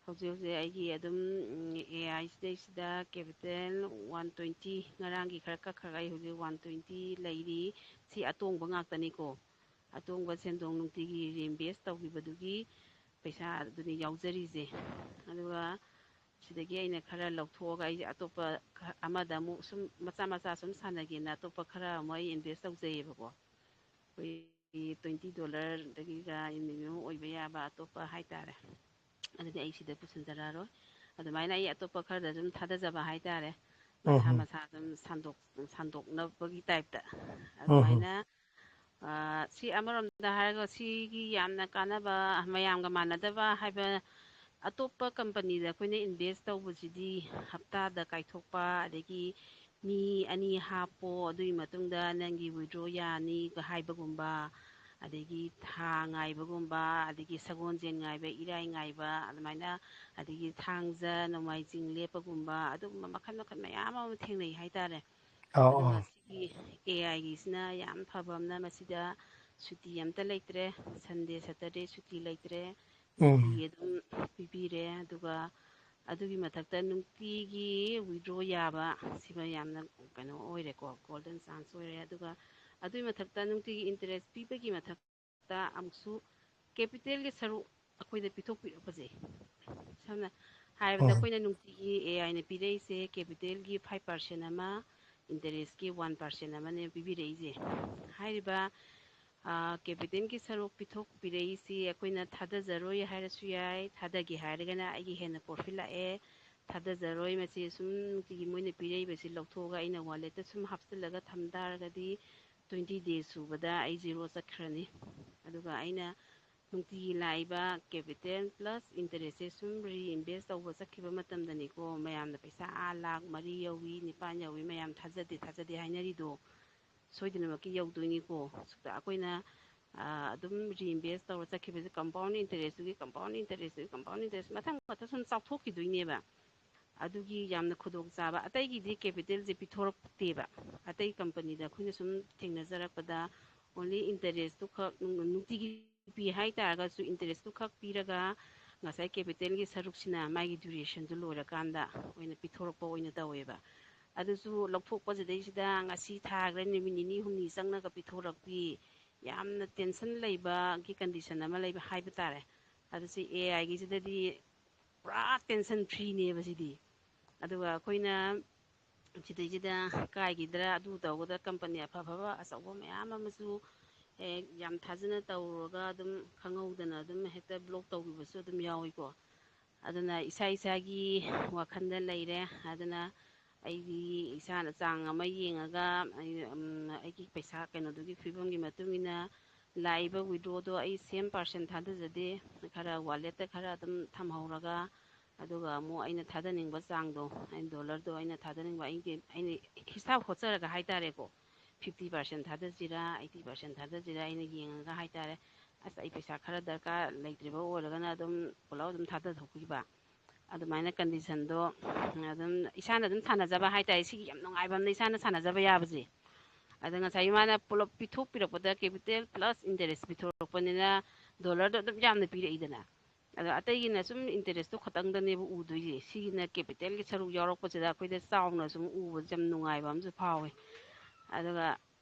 ꯍꯧꯖꯤꯛ ꯍꯧꯖꯤꯛ ꯑꯩꯒꯤ ꯑꯗꯨꯝ, ꯎꯝ, A I ꯁꯤꯗꯩꯁꯤꯗ capital one twenty, ꯉꯔꯥꯡꯒꯤ ꯈꯔ ꯀꯛꯈ꯭ꯔꯒ ꯑꯩ ꯍꯧꯖꯤꯛ one twenty ꯂꯩꯔꯤ꯫ ꯁꯤ ꯑꯇꯣꯡꯕ ꯉꯥꯛꯇꯅꯤꯀꯣ꯫ ꯑꯇꯣꯡꯕ ꯁꯦꯟꯗꯣꯡ ꯅꯨꯡꯇꯤꯒꯤ reinvest ꯇꯧꯈꯤꯕꯗꯨꯒꯤ ꯄꯩꯁꯥ ꯑꯗꯨꯅꯤ ꯌꯥꯎꯖꯔꯤꯁꯦ꯫ ꯑꯗꯨꯒ ꯁꯤꯗꯒꯤ ꯑꯩꯅ ꯈꯔ ꯂꯧꯊꯣꯛꯑꯒ ꯑꯩꯁꯦ ꯑꯇꯣꯞꯄ ꯈ-, ꯑꯃꯗ ꯑꯃꯨꯛ ꯁꯨꯝ ꯃꯆꯥ ꯃꯆꯥ ꯁꯨꯝ ꯁꯥꯟꯅꯒꯦꯅ ꯑꯇꯣꯞꯄ ꯈꯔ ꯑꯃꯨꯛ ꯑꯩ invest ꯇꯧꯖꯩꯌꯦꯕꯀꯣ꯫ ꯑꯩꯈꯣꯏꯒꯤ twenty dollar ꯗꯒꯤꯒ minimum ꯑꯣꯏꯕ ꯌꯥꯕ ꯑꯇꯣꯞꯄ ꯍꯥꯏꯇꯥꯔꯦ꯫ ꯑꯗꯨꯗꯤ ꯑꯩ ꯁꯤꯗ ꯄꯨꯁꯤꯟꯖꯔꯛꯑꯔꯣꯏ꯫ ꯑꯗꯨꯃꯥꯏꯅ ꯑꯩ ꯑꯇꯣꯞꯄ ꯈꯔꯗ ꯑꯗꯨꯝ ꯊꯥꯗꯖꯕ ꯍꯥꯏꯇꯥꯔꯦ꯫ ꯃꯁꯥ ꯎꯝ, ꯃꯁꯥ ꯑꯗꯨꯝ ꯁꯟꯗꯣꯛ-, ꯁꯟꯗꯣꯛꯅꯕꯒꯤ type ꯇ꯫ ꯎꯝ, ꯎꯝ, ꯑꯗꯨꯃꯥꯏꯅ, ꯑ, ꯁꯤ ꯑꯃꯔꯣꯝꯗ ꯍꯥꯏꯔꯒ ꯁꯤꯒꯤ ꯌꯥꯝꯅ ꯀꯥꯟꯅꯕ, ꯃꯌꯥꯝꯒ ꯃꯥꯟꯅꯗꯕ ꯍꯥꯏꯕ, ꯑꯇꯣꯞꯄ company ꯗ ꯑꯩꯈꯣꯏꯅ invest ꯇꯧꯕꯁꯤꯗꯤ ꯍꯞꯇꯥꯗ ꯀꯥꯏꯊꯣꯛꯄ, ꯑꯗꯒꯤ ꯃꯤ ꯑꯅꯤ ꯍꯥꯞꯄꯣ, ꯑꯗꯨꯒꯤ ꯃꯇꯨꯡꯗ ꯅꯪꯒꯤ withdraw ꯌꯥꯅꯤ ꯍꯥꯏꯕꯒꯨꯝꯕ, ꯑꯗꯒꯤ ꯊꯥ ꯉꯥꯏꯕꯒꯨꯝꯕ, ꯑꯗꯒꯤ ꯁꯒꯣꯜꯁꯦꯟ ꯉꯥꯏꯕ, ꯏꯔꯥꯏ ꯉꯥꯏꯕ, ꯑꯗꯨꯃꯥꯏꯅ, ꯑꯗꯒꯤ ꯊꯥꯡꯖ, ꯅꯣꯡꯃꯥꯏꯖꯤꯡ ꯂꯦꯞꯄꯒꯨꯝꯕ, ꯑꯗꯨꯒꯨꯝꯕ ꯃꯈꯜ ꯃꯈꯜ ꯃꯌꯥꯝ ꯑꯃ ꯊꯦꯡꯅꯩ ꯍꯥꯏꯇꯥꯔꯦ꯫ ꯑꯧ, ꯑꯗꯨꯒ ꯑꯧ꯫ ꯁꯤꯒꯤ A I ꯒꯤꯁꯤꯅ ꯌꯥꯝ ꯐꯕ ꯑꯃꯅ, ꯃꯁꯤꯗ ꯁꯨꯇꯤ ꯑꯝꯇ ꯂꯩꯇ꯭ꯔꯦ, Sunday, Saturday ꯁꯨꯇꯤ ꯂꯩꯇ꯭ꯔꯦ, ꯎꯝ꯫ ꯅꯨꯡꯇꯤꯒꯤ ꯑꯗꯨꯝ ꯄꯤꯕꯤꯔꯦ꯫ ꯑꯗꯨꯒ ꯑꯗꯨꯒꯤ ꯃꯊꯛꯇ ꯅꯨꯡꯇꯤꯒꯤ withdraw ꯌꯥꯕ, ꯁꯤꯃ ꯌꯥꯝꯅ ꯀꯩꯅꯣ ꯑꯣꯏꯔꯦꯀꯣ, golden chance ꯑꯣꯏꯔꯦ꯫ ꯑꯗꯨꯒ ꯑꯗꯨꯒꯤ ꯃꯊꯛꯇ ꯅꯨꯡꯇꯤꯒꯤ interest ꯄꯤꯕꯒꯤ ꯃꯊꯛꯇ ꯑꯃꯨꯛꯁꯨ capitalꯒꯤ ꯁꯔꯨꯛ ꯑꯩꯈꯣꯏꯗ ꯄꯤꯊꯣꯛꯄꯤꯔꯛꯄꯁꯦ, ꯁꯝꯅ ꯍꯥꯏꯔꯕꯗ, ꯑꯩꯈꯣꯏꯅ ꯅꯨꯡꯇꯤꯒꯤ AIꯅ ꯄꯤꯔꯛꯏꯁꯦ capitalꯒꯤ five percent ꯑꯃ, interestꯀꯤ one percent ꯑꯃꯅꯦ ꯄꯤꯕꯤꯔꯛꯏꯁꯦ꯫ ꯍꯥꯏꯔꯤꯕ capitalꯒꯤ ꯁꯔꯨꯛ ꯄꯤꯊꯣꯛꯄꯤꯔꯛꯏꯁꯤ ꯑꯩꯈꯣꯏꯅ ꯊꯥꯗꯖꯔꯣꯏ ꯍꯥꯏꯔꯁꯨ ꯌꯥꯏ, ꯊꯥꯗꯒꯦ ꯍꯥꯏꯔꯒꯅ ꯑꯩꯒꯤ ꯍꯦꯟꯅ profit ꯂꯥꯛꯑꯦ, ꯊꯥꯗꯖꯔꯣꯏ, ꯃꯁꯤ ꯁꯨꯝ ꯅꯨꯡꯇꯤꯒꯤ ꯃꯣꯏꯅ ꯄꯤꯔꯛꯏꯕꯁꯤ ꯂꯧꯊꯣꯛꯑꯒ ꯑꯩꯅ walletꯇ ꯁꯨꯝ ꯍꯥꯞꯆꯤꯜꯂꯒ ꯊꯝ ꯇꯥꯔꯒꯗꯤ twenty days ꯁꯨꯕꯗ ꯑꯩ zero ꯆꯠꯈ꯭ꯔꯅꯤ꯫ ꯑꯗꯨꯒ ꯑꯩꯅ ꯅꯨꯡꯇꯤꯒꯤ ꯂꯥꯛꯏꯕ capital plus interestꯁꯦ ꯁꯨꯝ reinvest ꯇꯧꯕ ꯆꯠꯈꯤꯕ ꯃꯇꯝꯗꯅꯤꯀꯣ, ꯃꯌꯥꯝꯅ ꯄꯩꯁꯥ ꯑꯥ ꯂꯥꯈ ꯃꯔꯤ ꯌꯧꯏ, ꯅꯤꯄꯥꯟ ꯌꯧꯏ, ꯃꯌꯥꯝ ꯊꯥꯖꯗꯦ, ꯊꯥꯖꯗꯦ ꯍꯥꯏꯅꯔꯤꯗꯣ꯫ ꯁꯣꯏꯗꯅꯃꯛꯀꯤ ꯌꯧꯗꯣꯏꯅꯤꯀꯣ꯫ ꯁꯨꯛꯇ ꯑꯩꯈꯣꯏꯅ ꯑꯗꯨꯝ reinvest ꯇꯧꯔ ꯆꯠꯈꯤꯕꯁꯦ compound interestꯇꯨꯒꯤ, compound interestꯇꯨꯒꯤ, compound interest ꯃꯊꯪ ꯃꯊꯪ ꯁꯨꯝ ꯆꯥꯎꯊꯣꯛꯈꯤꯗꯣꯏꯅꯦꯕ꯫ ꯑꯗꯨꯒꯤ ꯌꯥꯝꯅ ꯈꯨꯗꯣꯡꯆꯥꯕ, ꯑꯇꯩꯒꯤꯗꯤ capitalꯁꯦ ꯄꯤꯊꯣꯔꯛꯇꯦꯕ꯫ ꯑꯇꯩ companyꯗ ꯑꯩꯈꯣꯏꯅ ꯁꯨꯝ ꯊꯦꯡꯅꯖꯔꯛꯄꯗ only interestꯇꯨ ꯈꯛ ꯅꯨꯡꯇꯤꯒꯤ ꯄꯤ ꯍꯥꯏꯇꯥꯔꯒꯁꯨ interestꯇꯨ ꯈꯛ ꯄꯤꯔꯒ ꯉꯁꯥꯏ capitalꯒꯤ ꯁꯔꯨꯛꯁꯤꯅ ꯃꯥꯒꯤ durationꯗꯨ ꯂꯣꯏꯔꯀꯥꯟꯗ ꯑꯣꯏꯅ ꯄꯤꯊꯣꯔꯛꯄ ꯑꯣꯏꯅ ꯇꯧꯋꯦꯕ꯫ ꯑꯗꯨꯁꯨ ꯂꯧꯊꯣꯛꯄꯁꯤꯗꯩꯁꯤꯗ ꯉꯁꯤ ꯊꯥꯈ꯭ꯔꯦ, ꯅꯨꯃꯤꯠ ꯅꯤꯅꯤ ꯍꯨꯝꯅꯤ ꯆꯪꯉꯒ ꯄꯤꯊꯣꯔꯛꯄꯤ, ꯌꯥꯝꯅ tension ꯂꯩꯕꯒꯤ condition ꯑꯃ ꯂꯩꯕ ꯍꯥꯏꯕ ꯇꯥꯔꯦ꯫ ꯑꯗꯨꯁꯨ AIꯒꯤꯁꯤꯗꯗꯤ ꯄꯨꯔꯥ tension freeꯅꯦꯕ ꯁꯤꯗꯤ꯫ ꯑꯗꯨꯒ ꯑꯩꯈꯣꯏꯅ ꯁꯤꯗꯩꯁꯤꯗ ꯀꯥꯏꯈꯤꯗ꯭ꯔꯥ, ꯑꯗꯨ ꯇꯧꯒꯗ꯭ꯔꯥ, company ꯑꯐ ꯑꯐꯕ ꯑꯆꯧꯕ ꯃꯌꯥꯝ ꯑꯃꯁꯨ ꯍꯦꯛ ꯌꯥꯝ ꯊꯥꯖꯅ ꯇꯧꯔꯨꯔꯒ ꯑꯗꯨꯝ ꯈꯪꯍꯧꯗꯅ ꯑꯗꯨꯝ ꯍꯦꯛꯇ block ꯇꯧꯈꯤꯕꯁꯨ ꯑꯗꯨꯝ ꯌꯥꯎꯏꯀꯣ꯫ ꯑꯗꯨꯅ ꯏꯁꯥ ꯏꯁꯥꯒꯤ ꯋꯥꯈꯜꯗ ꯂꯩꯔꯦ꯫ ꯑꯗꯨꯅ ꯑꯩꯗꯤ ꯏꯁꯥꯅ ꯆꯥꯡ ꯑꯃ ꯌꯦꯡꯉꯒ ꯑꯩ, ꯎꯝ, ꯑꯩꯒꯤ ꯄꯩꯁꯥ ꯀꯩꯅꯣꯗꯨꯒꯤ ꯐꯤꯕꯝꯒꯤ ꯃꯇꯨꯡ ꯏꯟꯅ ꯂꯥꯛꯏꯕ withdrawꯗꯣ ꯑꯩ same percent ꯊꯥꯗꯖꯗꯦ꯫ ꯈꯔ walletꯇ ꯈꯔ ꯑꯗꯨꯝ ꯊꯝꯍꯧꯔꯒ, ꯑꯗꯨꯒ ꯑꯃꯨꯛ ꯑꯩꯅ ꯊꯥꯗꯅꯤꯡꯕ ꯆꯥꯡꯗꯣ, ꯑꯩꯅ dollarꯗꯣ ꯑꯩꯅ ꯊꯥꯗꯅꯤꯡꯕ, ꯑꯩꯒꯤ, ꯑꯩꯅ ꯍꯤꯁꯥꯞ ꯍꯣꯠꯆꯔꯒ ꯍꯥꯏꯇꯥꯔꯦꯀꯣ, fifty percent ꯊꯥꯗꯁꯤꯔꯥ, eighty percent ꯊꯥꯗꯁꯤꯔꯥ, ꯑꯩꯅ ꯌꯦꯡꯉꯒ ꯍꯥꯏꯇꯥꯔꯦ꯫ ꯑꯁ, ꯑꯩ ꯄꯩꯁꯥ ꯈꯔ ꯗꯔꯀꯥꯔ ꯂꯩꯇ꯭ꯔꯤꯕ ꯑꯣꯏꯔꯒꯅ ꯑꯗꯨꯝ ꯄꯨꯂꯞ ꯑꯗꯨꯝ ꯊꯥꯗꯊꯣꯛꯈꯤꯕ꯫ ꯑꯗꯨꯃꯥꯏꯅ conditionꯗꯣ ꯑꯗꯨꯝ ꯏꯁꯥꯅ ꯑꯗꯨꯝ ꯁꯥꯟꯅꯖꯕ ꯍꯥꯏꯇꯥꯔꯦ꯫ ꯁꯤꯒꯤ ꯌꯥꯝ ꯅꯨꯡꯉꯥꯏꯕ ꯑꯃꯅ ꯏꯁꯥꯅ ꯁꯥꯟꯅꯖꯕ ꯌꯥꯕꯁꯦ꯫ ꯑꯗ ꯉꯁꯥꯏꯒꯤ ꯃꯥꯅ ꯄꯨꯂꯞ ꯄꯤꯊꯣꯛꯄꯤꯔꯛꯄꯗ capital plus interest ꯄꯤꯊꯣꯔꯛꯄꯅꯤꯅ dollarꯗꯣ ꯑꯗꯨꯝ ꯌꯥꯝꯅ ꯄꯤꯔꯛꯏꯗꯅ꯫ ꯑꯗꯣ ꯑꯇꯩꯒꯤꯅ ꯁꯨꯝ interest ꯇꯣ ꯈꯛꯇꯪꯗꯅꯦꯕ ꯎꯗꯣꯏꯁꯦ꯫ ꯁꯤꯒꯤꯅ capital ꯒꯤ ꯁꯔꯨꯛ ꯌꯥꯎꯔꯛꯄꯁꯤꯗ ꯑꯩꯈꯣꯏꯗ ꯆꯥꯎꯅ ꯁꯨꯝ ꯎꯕꯁꯦ ꯌꯥꯝ ꯅꯨꯡꯉꯥꯏꯕ ꯑꯃꯁꯨ ꯐꯥꯎꯋꯦ꯫ ꯑꯗꯨꯒ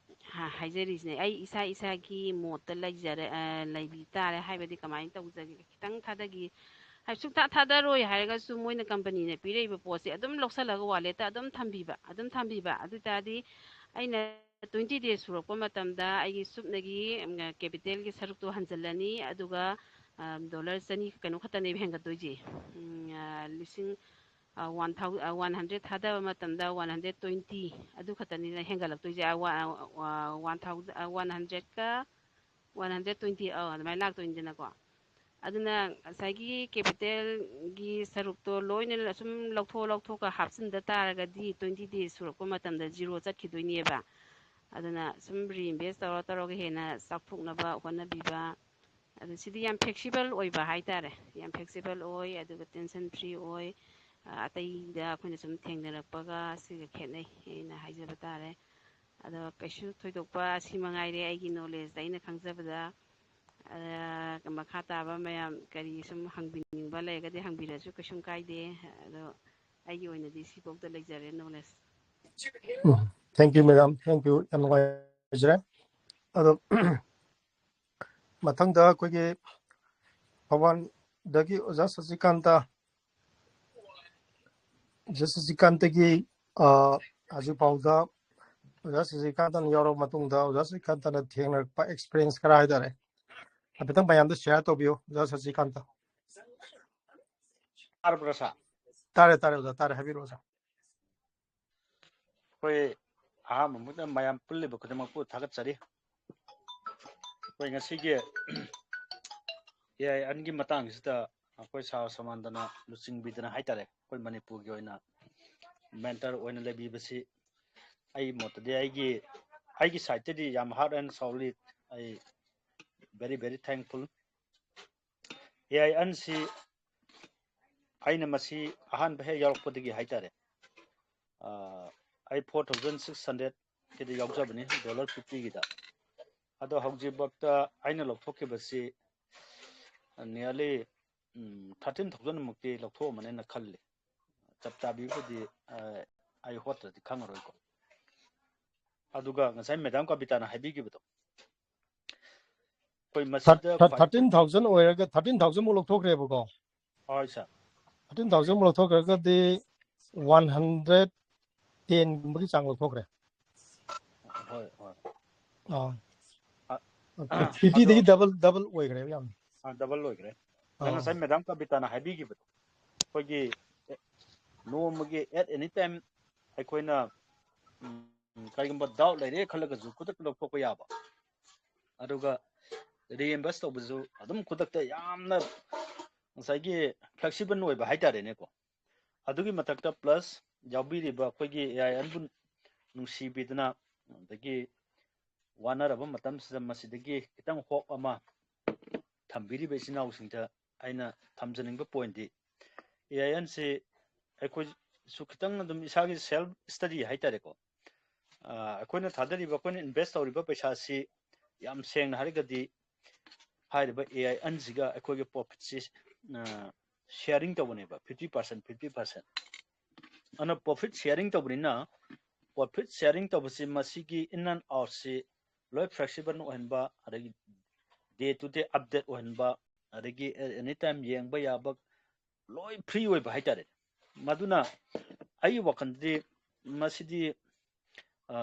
ꯍꯥ-, ꯍꯥꯏꯖꯔꯤꯁꯤꯅꯦ, ꯑꯩ ꯏꯁꯥ ꯏꯁꯥꯒꯤ ꯃꯣꯠꯇ ꯂꯩꯖꯔꯦ, ꯑ, ꯂꯩꯕꯤ ꯇꯥꯔꯦ꯫ ꯍꯥꯏꯕꯗꯤ ꯀꯃꯥꯏꯅ ꯇꯧꯖꯒꯦ? ꯈꯤꯇꯪ ꯊꯥꯗꯈꯤ, ꯍꯥꯏ, ꯁꯨꯡꯊꯥ ꯊꯥꯗꯔꯣꯏ ꯍꯥꯏꯔꯒꯁꯨ ꯃꯣꯏꯅ company ꯅ ꯄꯤꯔꯛꯏꯕ ꯄꯣꯠꯁꯦ ꯑꯗꯨꯝ ꯂꯧꯁꯜꯂꯒ wallet ꯇ ꯑꯗꯨꯝ ꯊꯝꯕꯤꯕ, ꯑꯗꯨꯝ ꯊꯝꯕꯤꯕ꯫ ꯑꯗꯨ ꯑꯣꯏ ꯇꯥꯔꯗꯤ ꯑꯩꯅ twenty days ꯁꯨꯔꯛꯄ ꯃꯇꯝꯗ ꯑꯩꯒꯤ ꯆꯨꯞꯅꯒꯤ, ꯎꯝ, capital ꯒꯤ ꯁꯔꯨꯛꯇꯣ ꯍꯟꯖꯤꯜꯂꯅꯤ, ꯑꯗꯨꯒ, ꯑ, dollar ꯆꯅꯤ ꯀꯩꯅꯣ ꯈꯛꯇꯅꯦꯕ ꯍꯦꯟꯒꯠꯇꯣꯏꯁꯦ꯫ ꯎꯝ, ꯑ, ꯂꯤꯁꯤꯡ, ꯑ, one thousand, ꯑ, one hundred ꯊꯥꯗꯕ ꯃꯇꯝꯗ one hundred twenty ꯑꯗꯨ ꯈꯛꯇꯅꯤꯅ ꯍꯦꯟꯒꯠꯂꯛꯇꯣꯏꯁꯦ꯫ ꯑ, ꯋꯥ-, ꯑ, one thousand, ꯑ, one hundred ꯀ one hundred twenty, ꯑ, ꯑꯗꯨꯃꯥꯏꯅ ꯂꯥꯛꯇꯣꯏꯅꯤꯗꯅꯀꯣ꯫ ꯑꯗꯨꯅ ꯉꯁꯥꯏꯒꯤ capital ꯒꯤ ꯁꯔꯨꯛꯇꯣ ꯂꯣꯏꯅ ꯁꯨꯝ ꯂꯧꯊꯣꯛ ꯂꯧꯊꯣꯛꯑꯒ ꯍꯥꯞꯆꯤꯟꯗ ꯇꯥꯔꯒꯗꯤ twenty days ꯁꯨꯔꯛꯄ ꯃꯇꯝꯗ zero ꯆꯠꯈꯤꯗꯣꯏꯅꯦꯕ꯫ ꯑꯗꯨꯅ ꯁꯨꯝ reinvest ꯇꯧꯔ ꯇꯧꯔꯒ ꯍꯦꯟꯅ ꯆꯥꯎꯊꯣꯛꯅꯕ ꯍꯣꯠꯅꯕꯤꯕ꯫ ꯑꯗꯨ ꯁꯤꯗꯤ ꯌꯥꯝ flexible ꯑꯣꯏꯕ ꯍꯥꯏꯇꯥꯔꯦ꯫ ꯌꯥꯝ flexible ꯑꯣꯏ, ꯑꯗꯨꯒ tension free ꯑꯣꯏ꯫ ꯑ, ꯑꯇꯩꯗ ꯑꯩꯈꯣꯏꯅ ꯁꯨꯝ ꯊꯦꯡꯅꯔꯛꯄꯒ ꯁꯤꯒ ꯈꯦꯠꯅꯩ, ꯑꯩꯅ ꯍꯥꯏꯖꯕ ꯇꯥꯔꯦ꯫ ꯑꯗꯣ ꯀꯩꯁꯨ ꯊꯣꯏꯗꯣꯛꯄ, ꯁꯤ ꯃꯉꯥꯏꯔꯦ ꯑꯩꯒꯤ knowledge ꯇ ꯑꯩꯅ ꯈꯪꯖꯕꯗ꯫ ꯑ, ꯃꯈꯥ ꯇꯥꯕ ꯃꯌꯥꯝ ꯀꯔꯤ ꯁꯨꯝ ꯍꯪꯕꯤꯅꯤꯡꯕ ꯂꯩꯔꯒꯗꯤ ꯍꯪꯕꯤꯔꯁꯨ ꯀꯩꯁꯨꯝ ꯀꯥꯏꯗꯦ꯫ ꯑꯗꯣ ꯑꯩꯒꯤ ꯑꯣꯏꯅꯗꯤ ꯁꯤꯐꯥꯎꯗ ꯂꯩꯖꯔꯦ knowledge꯫ Um, thank you, madam, thank you, ꯌꯥꯝ ꯅꯨꯡꯉꯥꯏꯖꯔꯦ꯫ ꯑꯗꯣ ꯃꯊꯪꯗ ꯑꯩꯈꯣꯏꯒꯤ ꯊꯧꯕꯥꯜꯗꯒꯤ ꯑꯣꯖꯥ ꯁꯁꯤꯀꯥꯟꯇ, ꯑꯣꯖꯥ ꯁꯁꯤꯀꯥꯟꯇꯒꯤ, ꯑ, ꯍꯧꯖꯤꯛ ꯐꯥꯎꯗ ꯑꯣꯖꯥ ꯁꯁꯤꯀꯥꯟꯇꯅ ꯌꯥꯎꯔꯕ ꯃꯇꯨꯡꯗ ꯑꯣꯖꯥ ꯁꯁꯤꯀꯥꯟꯇꯅ ꯊꯦꯡꯅꯔꯛꯄ experience ꯈꯔ ꯍꯥꯏꯇꯥꯔꯦ, ꯍꯥꯏꯐꯦꯠꯇꯪ ꯃꯌꯥꯝꯗ share ꯇꯧꯕꯤꯌꯨ, ꯑꯣꯖꯥ ꯁꯁꯤꯀꯥꯟꯇ꯫ ꯇꯥꯔꯕ꯭ꯔꯥ ꯁꯥꯔ? ꯇꯥꯔꯦ, ꯇꯥꯔꯦ ꯑꯣꯖꯥ, ꯇꯥꯔꯦ, ꯍꯥꯏꯕꯤꯔꯛꯑꯣ ꯑꯣꯖꯥ꯫ ꯑꯩꯈꯣꯏ ꯑꯍꯥꯟꯕ ꯃꯛꯇ ꯃꯌꯥꯝ ꯄꯨꯜꯂꯤꯕ ꯈꯨꯗꯤꯡꯃꯛꯄꯨ ꯊꯥꯒꯠꯆꯔꯤ꯫ ꯑꯩꯈꯣꯏ ꯉꯁꯤꯒꯤ ꯑꯦ ꯑꯥꯏ ꯑꯟꯒꯤ ꯃꯇꯥꯡꯁꯤꯗ ꯑꯩꯈꯣꯏ ꯁꯥꯔ ꯁꯃꯥꯟꯗꯅ ꯂꯨꯆꯤꯡꯕꯤꯗꯅ ꯍꯥꯏꯇꯥꯔꯦ, ꯑꯩꯈꯣꯏ ꯃꯅꯤꯄꯨꯔꯒꯤ ꯑꯣꯏꯅ mentor ꯑꯣꯏꯅ ꯂꯩꯕꯤꯕꯁꯤ ꯑꯩ ꯃꯣꯠꯇꯗꯤ ꯑꯩꯒꯤ, ꯑꯩꯒꯤ side ꯇꯗꯤ ꯌꯥꯝ heart and soully ꯑꯩ very, very thankful꯫ A I Anshi ꯑꯩꯅ ꯃꯁꯤ ꯑꯍꯥꯟꯕ ꯍꯦꯛ ꯌꯥꯎꯔꯛꯄꯗꯒꯤ ꯍꯥꯏꯇꯥꯔꯦ, ꯑ, ꯑꯩ four thousand six hundred ꯀꯤꯗ ꯌꯥꯎꯖꯕꯅꯤ, dollar fifty ꯒꯤꯗ꯫ ꯑꯗꯣ ꯍꯧꯖꯤꯛꯐꯥꯎꯗ ꯑꯩꯅ ꯂꯧꯊꯣꯛꯈꯤꯕꯁꯤ nearly ꯎꯝ, ꯊꯥꯔꯇꯤꯟ ꯊꯥꯎꯖꯟꯃꯨꯛꯇꯤ ꯂꯧꯊꯣꯛꯑꯝꯃꯅꯦꯅ ꯈꯜꯂꯤ꯫ ꯆꯞ ꯆꯥꯕꯤꯕꯨꯗꯤ, ꯑ, ꯑꯩ ꯍꯣꯠꯇ꯭ꯔꯗꯤ ꯈꯪꯉꯔꯣꯏꯀꯣ꯫ ꯑꯗꯨꯒ ꯉꯁꯥꯏ ꯃꯦꯗꯥꯝ ꯀꯕꯤꯇꯥꯅ ꯍꯥꯏꯕꯤꯈꯤꯕꯗꯣ, ꯑꯩꯈꯣꯏ ꯃꯁꯤꯗ ꯈ꯭ꯋꯥꯏ- ꯊꯥꯔꯇꯤꯟ ꯊꯥꯎꯖꯟ ꯑꯣꯏꯔꯒ ꯊꯥꯔꯇꯤꯟ ꯊꯥꯎꯖꯟꯃꯨꯛ ꯂꯧꯊꯣꯛꯈ꯭ꯔꯦꯕꯀꯣ꯫ ꯍꯣꯏ ꯁꯥꯔ꯫ ꯊꯥꯔꯇꯤꯟ ꯊꯥꯎꯖꯟꯃꯨꯛ ꯂꯧꯊꯣꯛꯈ꯭ꯔꯒꯗꯤ ꯋꯥꯟ ꯍꯟꯗ꯭ꯔꯦꯠ ꯇꯦꯟꯒꯨꯝꯕꯒꯤ ꯆꯥꯡ ꯂꯧꯊꯣꯛꯈ꯭ꯔꯦ꯫ ꯍꯣꯏ ꯍꯣꯏ꯫ ꯑꯥ ꯑ- ꯐꯤꯐꯇꯤꯗꯒꯤ ꯗꯕꯜ ꯗꯕꯜ ꯑꯣꯏꯈ꯭ꯔꯦꯕ ꯌꯥꯝ꯫ ꯑꯥ, ꯗꯕꯜ ꯑꯣꯏꯈ꯭ꯔꯦ꯫ ꯑꯗ ꯑꯥ꯫ ꯉꯁꯥꯏ ꯃꯦꯗꯥꯝ ꯀꯕꯤꯇꯥꯅ ꯍꯥꯏꯕꯤꯈꯤꯕꯗꯣ, ꯑꯩꯈꯣꯏꯒꯤ, ꯑꯦ, ꯅꯣꯡꯃꯒꯤ at any time ꯑꯩꯈꯣꯏꯅ, ꯎꯝ, ꯀꯔꯤꯒꯨꯝꯕ ꯗꯥꯎꯠ ꯂꯩꯔꯦ ꯈꯜꯂꯒꯁꯨ ꯈꯨꯗꯛꯇ ꯂꯧꯊꯣꯛꯄ ꯌꯥꯕ, ꯑꯗꯨꯒ ꯔꯤꯑꯦꯝꯕꯔꯁ ꯇꯧꯕꯁꯨ ꯑꯗꯨꯝ ꯈꯨꯗꯛꯇ ꯌꯥꯝꯅ ꯉꯁꯥꯏꯒꯤ ꯐ꯭ꯂꯦꯛꯁꯤꯕꯜ ꯑꯣꯏꯕ ꯍꯥꯏꯇꯥꯔꯦꯅꯦꯀꯣ꯫ ꯑꯗꯨꯒꯤ ꯃꯊꯛꯇ ꯄ꯭ꯂꯁ ꯌꯥꯎꯕꯤꯔꯤꯕ ꯑꯩꯈꯣꯏꯒꯤ ꯑꯦ ꯑꯥꯏ ꯑꯦꯟꯕꯨ ꯅꯨꯡꯁꯤꯕꯤꯗꯅ, ꯑꯗꯒꯤ ꯋꯥꯅꯔꯕ ꯃꯇꯝꯁꯤꯗ ꯃꯁꯤꯗꯒꯤ ꯈꯤꯇꯪ ꯍꯣꯞ ꯑꯃ ꯊꯝꯕꯤꯔꯤꯕ ꯏꯆꯤꯟ ꯏꯅꯥꯎꯁꯤꯡꯗ ꯑꯩꯅ ꯊꯝꯖꯅꯤꯡꯕ ꯄꯣꯏꯟꯗꯤ, ꯑꯦ ꯑꯥꯏ ꯑꯦꯟꯁꯤ ꯑꯩꯈꯣꯏꯁꯨ ꯈꯤꯇꯪ ꯑꯗꯨꯝ ꯏꯁꯥꯒꯤ ꯁꯦꯜꯐ ꯁ꯭ꯇꯗꯤ ꯍꯥꯏꯇꯥꯔꯦꯀꯣ꯫ ꯑ, ꯑꯩꯈꯣꯏꯅ ꯊꯥꯗꯔꯤꯕ, ꯑꯩꯈꯣꯏꯅ ꯏꯟꯚꯦꯁ ꯇꯧꯔꯤꯕ ꯄꯩꯁꯥꯁꯤ ꯌꯥꯝ ꯁꯦꯡꯅ ꯍꯥꯏꯔꯒꯗꯤ ꯍꯥꯏꯔꯤꯕ ꯑꯦ ꯑꯥꯏ ꯑꯦꯟꯁꯤꯒ ꯑꯩꯈꯣꯏꯒꯤ ꯄ꯭ꯔꯣꯐꯤꯠꯁꯤ ꯁꯤꯌꯥꯔꯤꯡ ꯇꯧꯕꯅꯦꯕ, ꯐꯤꯐꯇꯤ ꯄꯥꯔꯁꯦꯟ, ꯐꯤꯐꯇꯤ ꯄꯥꯔꯁꯦꯟ꯫ ꯑꯗꯨꯅ ꯄ꯭ꯔꯣꯐꯤꯠ ꯁꯤꯌꯥꯔꯤꯡ ꯇꯧꯕꯅꯤꯅ, ꯄ꯭ꯔꯣꯐꯤꯠ ꯁꯤꯌꯥꯔꯤꯡ ꯇꯧꯕꯁꯤ ꯃꯁꯤꯒꯤ in and outꯁꯤ ꯂꯣꯏ ꯐ꯭ꯂꯦꯛꯁꯤꯕꯜ ꯑꯣꯏꯍꯟꯕ, ꯑꯗꯒꯤ ꯗꯦ ꯇꯨ ꯗꯦ ꯑꯞꯗꯦꯠ ꯑꯣꯏꯍꯟꯕ, ꯑꯗꯒꯤ ꯑꯦꯅꯤ ꯇꯥꯏꯝ ꯌꯦꯡꯕ ꯌꯥꯕ, ꯂꯣꯏ ꯐ꯭ꯔꯤ ꯑꯣꯏꯕ ꯍꯥꯏꯇꯥꯔꯦ꯫ ꯃꯗꯨꯅ ꯑꯩꯒꯤ ꯋꯥꯈꯜꯗꯗꯤ ꯃꯁꯤꯗꯤ, ꯑ,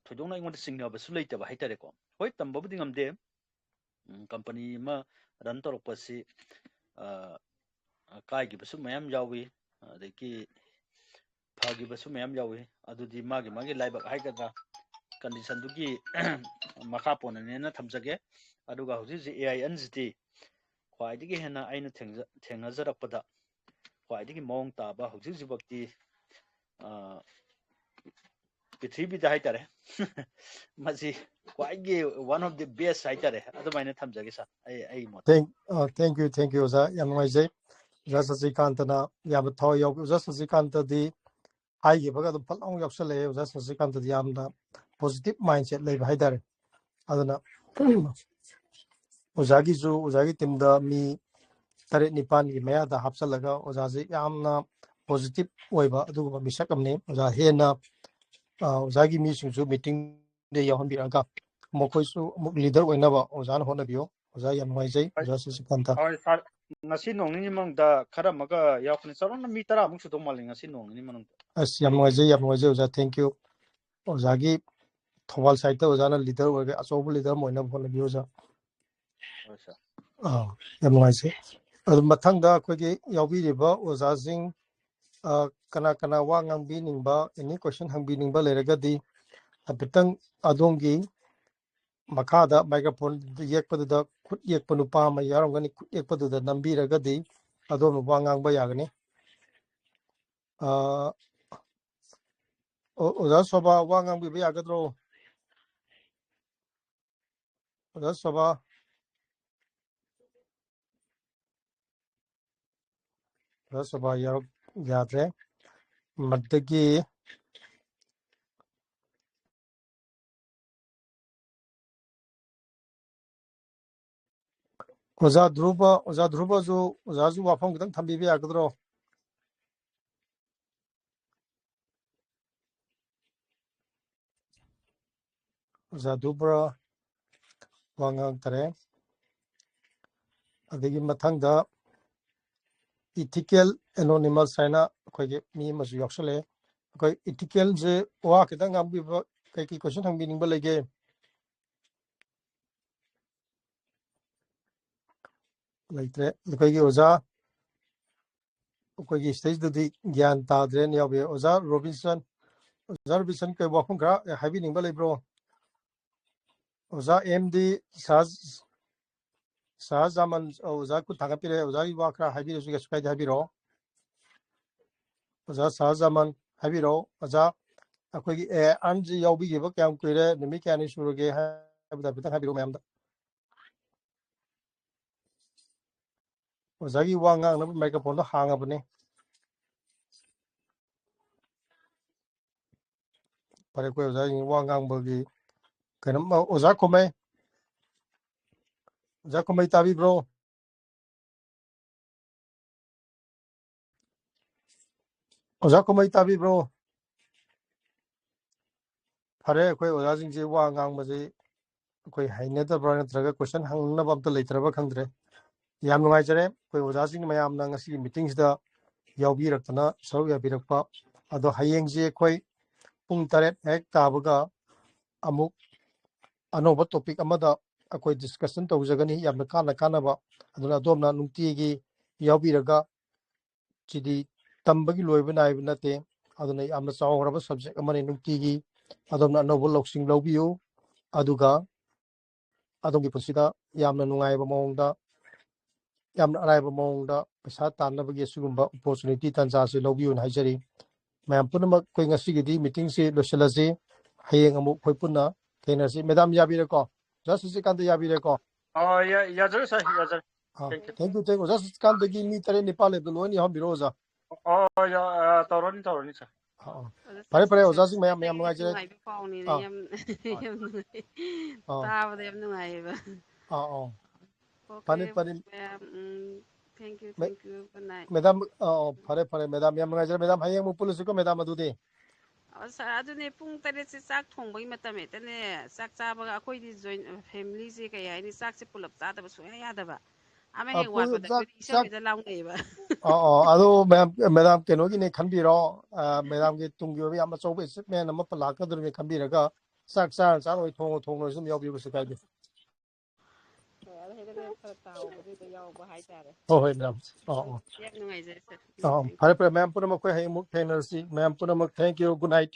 ꯊꯣꯏꯗꯣꯛꯅ ꯑꯩꯉꯣꯟꯗ ꯆꯤꯡꯅꯕꯁꯨ ꯂꯩꯇꯕ ꯍꯥꯏꯇꯥꯔꯦꯀꯣ꯫ ꯍꯣꯏ, ꯇꯝꯕꯕꯨꯗꯤ ꯉꯝꯗꯦ꯫ ꯎꯝ, ꯀꯝꯄꯅꯤ ꯑꯃ ꯔꯟ ꯇꯧꯔꯛꯄꯁꯤ, ꯑ, ꯀꯥꯏꯈꯤꯕꯁꯨ ꯃꯌꯥꯝ ꯌꯥꯎꯏ, ꯑꯗꯒꯤ ꯐꯈꯤꯕꯁꯨ ꯃꯌꯥꯝ ꯌꯥꯎꯏ꯫ ꯑꯗꯨꯗꯤ ꯃꯥꯒꯤ ꯃꯥꯒꯤ ꯂꯥꯏꯕꯛ ꯍꯥꯏꯒꯗ꯭ꯔꯥ, ꯀꯟꯗꯤꯁꯟꯗꯨꯒꯤ ꯃꯈꯥ ꯄꯣꯟꯅꯅꯦꯅ ꯊꯝꯖꯒꯦ꯫ ꯑꯗꯨꯒ ꯍꯧꯖꯤꯛ ꯍꯧꯖꯤꯛ ꯑꯦ ꯑꯥꯏ ꯑꯦꯟꯁꯤꯗꯤ ꯈ꯭ꯋꯥꯏꯗꯒꯤ ꯍꯦꯟꯅ ꯑꯩꯅ ꯊꯦꯡꯖ-, ꯊꯦꯡꯅꯖꯔꯛꯄꯗ ꯈ꯭ꯋꯥꯏꯗꯒꯤ ꯃꯑꯣꯡ ꯇꯥꯕ ꯍꯧꯖꯤꯛ ꯍꯧꯖꯤꯛꯃꯛꯇꯤ, ꯑ, ꯄ꯭ꯔꯤꯊꯤꯕꯤꯗ ꯍꯥꯏꯇꯥꯔꯦ꯫ ꯃꯁꯤ ꯈ꯭ꯋꯥꯏꯒꯤ one of the best ꯍꯥꯏꯇꯥꯔꯦ, ꯑꯗꯨꯃꯥꯏꯅ ꯊꯝꯖꯒꯦ ꯁꯥꯔ, ꯑꯩ, ꯑꯩꯒꯤ ꯃꯣꯠꯇ꯫ Thank, uh, thank you, thank you, ꯑꯣꯖꯥ꯫ ꯌꯥꯝ ꯅꯨꯡꯉꯥꯏꯖꯩ꯫ ꯑꯣꯖꯥ ꯁꯁꯤꯀꯥꯟꯇꯅ ꯌꯥꯝꯅ ꯊꯋꯥꯏ ꯌꯥꯎꯕꯤ꯫ ꯑꯣꯖꯥ ꯁꯁꯤꯀꯥꯟꯇꯗꯤ ꯍꯥꯏꯈꯤꯕꯒ ꯑꯗꯨꯝ ꯐꯠ ꯂꯥꯎꯅ ꯌꯥꯎꯁꯜꯂꯛꯑꯦ꯫ ꯑꯣꯖꯥ ꯁꯁꯤꯀꯥꯟꯇꯗꯤ ꯌꯥꯝꯅ positive mindset ꯂꯩꯕ ꯍꯥꯏꯇꯥꯔꯦ꯫ ꯑꯗꯨꯅ ꯑꯣꯖꯥꯒꯤꯁꯨ, ꯑꯣꯖꯥꯒꯤ ꯇꯤꯝꯗ ꯃꯤ ꯇꯔꯦꯠ ꯅꯤꯄꯥꯜꯒꯤ ꯃꯌꯥꯗ ꯍꯥꯞꯆꯤꯜꯂꯒ ꯑꯣꯖꯥꯁꯦ ꯌꯥꯝꯅ ꯄꯣꯖꯤꯇꯤꯚ ꯑꯣꯏꯕ ꯑꯗꯨꯒꯨꯝꯕ ꯃꯤꯁꯛ ꯑꯃꯅꯤ꯫ ꯑꯣꯖꯥ ꯍꯦꯟꯅ, ꯑ, ꯑꯣꯖꯥꯒꯤ ꯃꯤꯁꯤꯡꯁꯨ ꯃꯤꯇꯤꯡꯗ ꯌꯥꯎꯍꯟꯕꯤꯔꯛꯑꯒ ꯃꯈꯣꯏꯁꯨ ꯑꯃꯨꯛ ꯂꯤꯗꯔ ꯑꯣꯏꯅꯕ ꯑꯣꯖꯥꯅ ꯍꯣꯠꯅꯕꯤꯌꯨ꯫ ꯑꯣꯖꯥ, ꯌꯥꯝ ꯅꯨꯡꯉꯥꯏꯖꯩ꯫ ꯍꯣꯏ꯫ ꯑꯣꯖꯥ ꯁꯁꯤꯀꯥꯟꯇ꯫ ꯍꯣꯏ, ꯁꯥꯔ, ꯉꯁꯤ ꯅꯣꯡ ꯅꯤꯅꯤ ꯃꯅꯨꯡꯗ ꯈꯔ ꯑꯃꯒ ꯌꯥꯎꯔꯛꯀꯅꯤ꯫ ꯆꯥꯎꯔꯥꯛꯅ ꯃꯤ ꯇꯔꯥꯃꯨꯛ ꯁꯨꯗꯧ ꯃꯥꯜꯂꯤ ꯉꯁꯤ ꯅꯣꯡ ꯅꯤꯅꯤ ꯃꯅꯨꯡꯗ꯫ ꯑꯁ, ꯌꯥꯝ ꯅꯨꯡꯉꯥꯏꯖꯩ, ꯌꯥꯝ ꯅꯨꯡꯉꯥꯏꯖꯩ ꯑꯣꯖꯥ, thank you꯫ ꯑꯣꯖꯥꯒꯤ ꯊꯧꯕꯥꯜ ꯁꯥꯏꯠꯇ ꯑꯣꯖꯥꯅ ꯂꯤꯗꯔ ꯑꯣꯏꯔꯒ ꯑꯆꯧꯕ ꯂꯤꯗꯔ ꯑꯃ ꯑꯣꯏꯅꯕ ꯍꯣꯠꯅꯕꯤꯌꯨ ꯑꯣꯖꯥ꯫ ꯍꯣꯏ, ꯁꯥꯔ꯫ ꯑꯥ, ꯌꯥꯝ ꯅꯨꯡꯉꯥꯏꯖꯩ꯫ ꯑꯗꯨ ꯃꯊꯪꯗ ꯑꯩꯈꯣꯏꯒꯤ ꯌꯥꯎꯕꯤꯔꯤꯕ ꯑꯣꯖꯥꯁꯤꯡ, ꯑ, ꯀꯅꯥ ꯀꯅꯥ ꯋꯥ ꯉꯥꯡꯕꯤꯅꯤꯡꯕ, any question ꯍꯪꯕꯤꯅꯤꯡꯕ ꯂꯩꯔꯒꯗꯤ ꯍꯥꯏꯐꯦꯠꯇꯪ ꯑꯗꯣꯝꯒꯤ ꯃꯈꯥꯗ microphone ꯌꯦꯛꯄꯗꯨꯗ ꯈꯨꯠ ꯌꯦꯛꯄ ꯅꯨꯄꯥ ꯑꯃ ꯌꯥꯎꯔꯝꯒꯅꯤ, ꯈꯨꯠ ꯌꯦꯛꯄꯗꯨꯗ ꯅꯝꯕꯤꯔꯒꯗꯤ ꯑꯗꯣꯝꯅ ꯋꯥ ꯉꯥꯡꯕ ꯌꯥꯒꯅꯤ꯫ ꯑ, ꯑꯣ-, ꯑꯣꯖꯥ ꯁꯣꯚꯥ, ꯋꯥ ꯉꯥꯡꯕꯤꯕ ꯌꯥꯒꯗ꯭ꯔꯣ? ꯑꯣꯖꯥ ꯁꯣꯚꯥ? ꯑꯣꯖꯥ ꯁꯣꯚꯥ ꯌꯥꯎꯔꯛ-, ꯌꯥꯗ꯭ꯔꯦ꯫ ꯃꯗꯒꯤ ꯑꯣꯖꯥ ꯙ꯭ꯔꯨꯕ, ꯑꯣꯖꯥ ꯙ꯭ꯔꯨꯕꯁꯨ, ꯑꯣꯖꯥꯁꯨ ꯋꯥꯐꯝ ꯈꯤꯇꯪ ꯊꯝꯕꯤꯕ ꯌꯥꯒꯗ꯭ꯔꯣ? ꯑꯣꯖꯥ ꯙ꯭ꯔꯨꯕ ꯋꯥ ꯉꯥꯡꯇꯔꯦ꯫ ꯑꯗꯒꯤ ꯃꯊꯪꯗ Ethical Anonymous ꯍꯥꯏꯅ ꯑꯩꯈꯣꯏꯒꯤ ꯃꯤ ꯑꯃꯁꯨ ꯌꯥꯎꯁꯜꯂꯛꯑꯦ꯫ ꯑꯩꯈꯣꯏ Ethicalꯁꯦ ꯋꯥ ꯈꯤꯇꯪ ꯉꯥꯡꯕꯤꯕ, ꯀꯩ ꯀꯩ question ꯍꯪꯕꯤꯅꯤꯡꯕ ꯂꯩꯒꯦ? ꯂꯩꯇ꯭ꯔꯦ꯫ ꯑꯩꯈꯣꯏꯒꯤ ꯑꯣꯖꯥ, ꯑꯩꯈꯣꯏꯒꯤ stage ꯒ꯭ꯌꯥꯟ ꯇꯥꯗ꯭ꯔꯦꯅ ꯌꯥꯎꯕꯤꯔꯦ꯫ ꯑꯣꯖꯥ ꯔꯣꯕꯤꯟꯁꯟ, ꯑꯣꯖꯥ ꯔꯣꯕꯤꯟꯁꯟ, ꯀꯩ ꯋꯥꯐꯝ ꯈꯔ ꯍꯥꯏꯕꯤꯅꯤꯡꯕ ꯂꯩꯕ꯭ꯔꯣ? ꯑꯣꯖꯥ ꯑꯦꯝ ꯗꯤ ꯁꯍꯥꯖ-, ꯁꯍꯥꯖꯥꯃꯟ, ꯑꯣꯖꯥ ꯈꯨꯠ ꯊꯥꯡꯒꯠꯄꯤꯔꯦ, ꯑꯣꯖꯥꯒꯤ ꯋꯥ ꯈꯔ ꯍꯥꯏꯕꯤꯔꯁꯨ ꯀꯩꯁꯨ ꯀꯥꯏꯗꯦ, ꯍꯥꯏꯕꯤꯔꯛꯑꯣ꯫ ꯑꯣꯖꯥ ꯁꯍꯥꯖꯥꯃꯟ, ꯍꯥꯏꯕꯤꯔꯛꯑꯣ꯫ ꯑꯣꯖꯥ, ꯑꯩꯈꯣꯏꯒꯤ ꯑꯦ ꯑꯥꯔꯟꯁꯦ ꯌꯥꯎꯕꯤꯈꯤꯕ ꯀꯌꯥꯝ ꯀꯨꯏꯔꯦ, ꯅꯨꯃꯤꯠ ꯀꯌꯥꯅꯤ ꯁꯨꯔꯒꯦ ꯍꯥꯏꯕꯗꯣ ꯍꯥꯏꯐꯦꯠꯇꯪ ꯍꯥꯏꯕꯤꯔꯛꯑꯣ ꯃꯌꯥꯝꯗ꯫ ꯑꯣꯖꯥꯒꯤ ꯋꯥ ꯉꯥꯡꯅꯕ microphoneꯗꯣ ꯍꯥꯡꯉꯕꯅꯤ꯫ ꯐꯔꯦ, ꯑꯩꯈꯣꯏ ꯑꯣꯖꯥꯁꯤꯡ ꯋꯥ ꯉꯥꯡꯕꯒꯤ ꯀꯩꯅꯣꯝ, ꯑꯣꯖꯥ ꯈꯨꯃꯩ, ꯑꯣꯖꯥ ꯈꯨꯃꯩ ꯇꯥꯕꯤꯕ꯭ꯔꯣ? ꯑꯣꯖꯥ ꯀꯨꯝꯍꯩ ꯇꯥꯕꯤꯕ꯭ꯔꯣ? ꯐꯔꯦ, ꯑꯩꯈꯣꯏ ꯑꯣꯖꯥꯁꯤꯡꯁꯦ ꯋꯥ ꯉꯥꯡꯕꯁꯦ ꯑꯩꯈꯣꯏ ꯍꯩꯅꯗꯕ꯭ꯔꯥ ꯅꯠꯇ꯭ꯔꯒ ꯀꯣꯏꯁꯟ ꯍꯪꯅꯕ ꯑꯝꯇ ꯂꯩꯇ꯭ꯔꯕ ꯈꯪꯗ꯭ꯔꯦ꯫ ꯌꯥꯝ ꯅꯨꯡꯉꯥꯏꯖꯔꯦ ꯑꯩꯈꯣꯏ ꯑꯣꯖꯥꯁꯤꯡ ꯃꯌꯥꯝꯅ ꯉꯁꯤꯒꯤ ꯃꯤꯇꯤꯡꯁꯤꯗ ꯌꯥꯎꯕꯤꯔꯛꯇꯅ ꯁꯔꯨꯛ ꯌꯥꯕꯤꯔꯛꯄ꯫ ꯑꯗꯣ ꯍꯌꯦꯡꯁꯦ ꯑꯩꯈꯣꯏ ꯄꯨꯡ ꯇꯔꯦꯠ ꯍꯦꯛ ꯇꯥꯕꯒ ꯑꯃꯨꯛ ꯑꯅꯧꯕ ꯇꯣꯄꯤꯛ ꯑꯃꯗ ꯑꯩꯈꯣꯏ ꯗꯤꯁꯀꯁꯟ ꯇꯧꯖꯒꯅꯤ꯫ ꯌꯥꯝꯅ ꯀꯥꯟꯅ ꯀꯥꯟꯅꯕ, ꯑꯗꯨꯅ ꯑꯗꯣꯝꯅ ꯅꯨꯡꯇꯤꯒꯤ ꯌꯥꯎꯕꯤꯔꯒ, ꯁꯤꯗꯤ ꯇꯝꯕꯒꯤ ꯂꯣꯏꯕ ꯅꯥꯏꯕ ꯅꯠꯇꯦ꯫ ꯑꯗꯨꯅ ꯌꯥꯝꯅ ꯆꯥꯎꯈ꯭ꯔꯕ ꯁꯕꯖꯦꯛ ꯑꯃꯅꯤ꯫ ꯅꯨꯡꯇꯤꯒꯤ ꯑꯗꯣꯝꯅ ꯑꯅꯧꯕ ꯂꯧꯁꯤꯡ ꯂꯧꯕꯤꯌꯨ, ꯑꯗꯨꯒ ꯑꯗꯣꯝꯒꯤ ꯄꯨꯟꯁꯤꯗ ꯌꯥꯝꯅ ꯅꯨꯡꯉꯥꯏꯕ ꯃꯑꯣꯡꯗ, ꯌꯥꯝꯅ ꯑꯔꯥꯏꯕ ꯃꯑꯣꯡꯗ ꯄꯩꯁꯥ ꯇꯥꯟꯅꯕꯒꯤ ꯑꯁꯤꯒꯨꯝꯕ ꯑꯣꯄꯣꯔꯆꯨꯅꯤꯇꯤ ꯇꯥꯟꯖꯥꯁꯤ ꯂꯧꯕꯤꯌꯨꯅ ꯍꯥꯏꯖꯔꯤ꯫ ꯃꯌꯥꯝ ꯄꯨꯝꯅꯃꯛ ꯑꯩꯈꯣꯏ ꯉꯁꯤꯒꯤꯗꯤ ꯃꯤꯇꯤꯡꯁꯤ ꯂꯣꯏꯁꯤꯜꯂꯁꯤ꯫ ꯍꯌꯦꯡ ꯑꯃꯨꯛ ꯑꯩꯈꯣꯏ ꯄꯨꯟꯅ ꯊꯦꯡꯅꯁꯤ꯫ ꯃꯦꯗꯥꯝ ꯌꯥꯕꯤꯔꯦꯀꯣ? ꯑꯣꯖꯥ ꯁꯨꯖꯤꯀꯥꯟꯇ ꯌꯥꯕꯤꯔꯦꯀꯣ? ꯑ, ꯌꯥ-, ꯌꯥꯖꯔꯦ ꯁꯥꯔ, ꯌꯥꯖꯔꯦ꯫ ꯑꯥ, thank you, thank you, thank you. ꯑꯣꯖꯥ ꯁꯨꯖꯤꯀꯥꯟꯇꯒꯤ ꯃꯤ ꯇꯔꯦꯠ ꯅꯤꯄꯥꯜ ꯂꯩꯕꯗꯣ ꯂꯣꯏꯅ ꯌꯥꯎꯍꯟꯕꯤꯔꯣ ꯑꯣꯖꯥ꯫ ꯑꯣ, ꯌꯥ-, ꯑ, ꯇꯧꯔꯅꯤ, ꯇꯧꯔꯅꯤ ꯁꯥꯔ꯫ ꯑꯥ, ꯑꯥ꯫ ꯑꯣꯖꯥ ꯐꯔꯦ, ꯐꯔꯦ, ꯁꯨꯖꯤꯀꯥꯟꯇ, ꯑꯣꯖꯥꯁꯤꯡ ꯃꯌꯥꯝ, ꯌꯥꯝ ꯌꯥꯝ ꯅꯨꯡꯉꯥꯏꯖꯔꯦ꯫ ꯅꯨꯡꯉꯥꯏꯕ ꯄꯥꯎꯅꯤꯅꯦ, ꯑꯥ꯫ ꯌꯥꯝ, ꯑꯥ꯫ ꯌꯥꯝ ꯅꯨꯡꯉꯥꯏ꯫ ꯑꯥ꯫ ꯇꯥꯕꯗ ꯌꯥꯝ ꯅꯨꯡꯉꯥꯏꯌꯦꯕ꯫ ꯑꯥ, ꯑꯥ꯫ ꯑꯣꯀꯦ, ꯐꯅꯤ, ꯐꯅꯤ꯫ ꯃꯌꯥꯝ, ꯎꯝ, thank you, ꯃꯦ-, thank you, good night. Madam, ꯑꯥ, ꯑꯥ, ꯐꯔꯦ, ꯐꯔꯦ, ꯃꯦꯗꯥꯝ, ꯌꯥꯝ ꯅꯨꯡꯉꯥꯏꯖꯔꯦ꯫ ꯃꯦꯗꯥꯝ, ꯍꯌꯦꯡ ꯑꯃꯨꯛ ꯄꯨꯜꯂꯁꯤꯀꯣ, ꯃꯦꯗꯥꯝ, ꯑꯗꯨꯗꯤ꯫ ꯑꯣ, ꯁꯥꯔ, ꯑꯗꯨꯅꯦ, ꯄꯨꯡ ꯇꯔꯦꯠꯁꯦ ꯆꯥꯛ ꯊꯣꯡꯕꯒꯤ ꯃꯇꯝ ꯍꯦꯛꯇꯅꯦ, ꯆꯥꯛ ꯆꯥꯕꯒ ꯑꯩꯈꯣꯏꯗꯤ ꯖꯣꯏꯟ ꯐꯦꯃꯤꯂꯤꯁꯦ, ꯀꯩ ꯍꯥꯏꯅꯤ, ꯆꯥꯛꯁꯦ ꯄꯨꯂꯞ ꯆꯥꯗꯕ ꯁꯨꯡꯌꯥ ꯌꯥꯗꯕ꯫ ꯑꯃ ꯑꯥ, ꯍꯦꯛ ꯄꯨꯡ ꯋꯥꯠꯄꯗ ꯆꯥꯛ, ꯑꯩꯈꯣꯏꯗꯤ ꯏꯁꯧ ꯆꯥꯛ ꯍꯦꯛꯇ ꯂꯥꯎꯅꯩꯌꯦꯕ꯫ ꯑꯥ, ꯑꯥ, ꯑꯗꯣ ꯃꯌꯥꯝ, ꯃꯦꯗꯥꯝ, ꯀꯩꯅꯣꯒꯤꯅꯦ ꯈꯟꯕꯤꯔꯣ, ꯑꯥ, ꯃꯦꯗꯥꯝꯒꯤ ꯇꯨꯡꯒꯤ ꯑꯣꯏꯕ ꯌꯥꯝ ꯑꯆꯧꯕ ꯑꯦꯆꯤꯞꯃꯦꯟ ꯑꯃ ꯂꯥꯛꯀꯗꯧꯔꯤꯕꯅꯤ ꯈꯟꯕꯤꯔꯒ, ꯆꯥꯛ ꯆꯥꯔ ꯆꯥꯔꯣꯏ, ꯊꯣꯡꯉ ꯊꯣꯡꯉꯁꯨ ꯑꯗꯨꯝ ꯌꯥꯎꯕꯤꯌꯨ, ꯀꯩꯁꯨ ꯀꯥꯏꯗꯦ꯫ ꯍꯣꯏ, ꯑꯗꯣ ꯍꯦꯛꯇ ꯐꯔꯛ ꯇꯥꯍꯧꯕꯗꯨꯗ ꯌꯥꯎꯕ ꯍꯥꯏꯇꯥꯔꯦ꯫ ꯍꯣꯏ, ꯍꯣꯏ, ꯃꯦꯗꯥꯝ꯫ ꯑꯥ, ꯑꯥ꯫ ꯌꯥꯝ ꯅꯨꯡꯉꯥꯏꯖꯔꯦ, ꯁꯥꯔ꯫ ꯑꯥ, ꯎꯝ, ꯐꯔꯦ, ꯐꯔꯦ, ꯃꯌꯥꯝ ꯄꯨꯝꯅꯃꯛ ꯑꯩꯈꯣꯏ ꯍꯌꯦꯡ ꯑꯃꯨꯛ ꯊꯦꯡꯅꯔꯁꯤ꯫ ꯃꯌꯥꯝ ꯄꯨꯝꯅꯃꯛ, thank you, good night꯫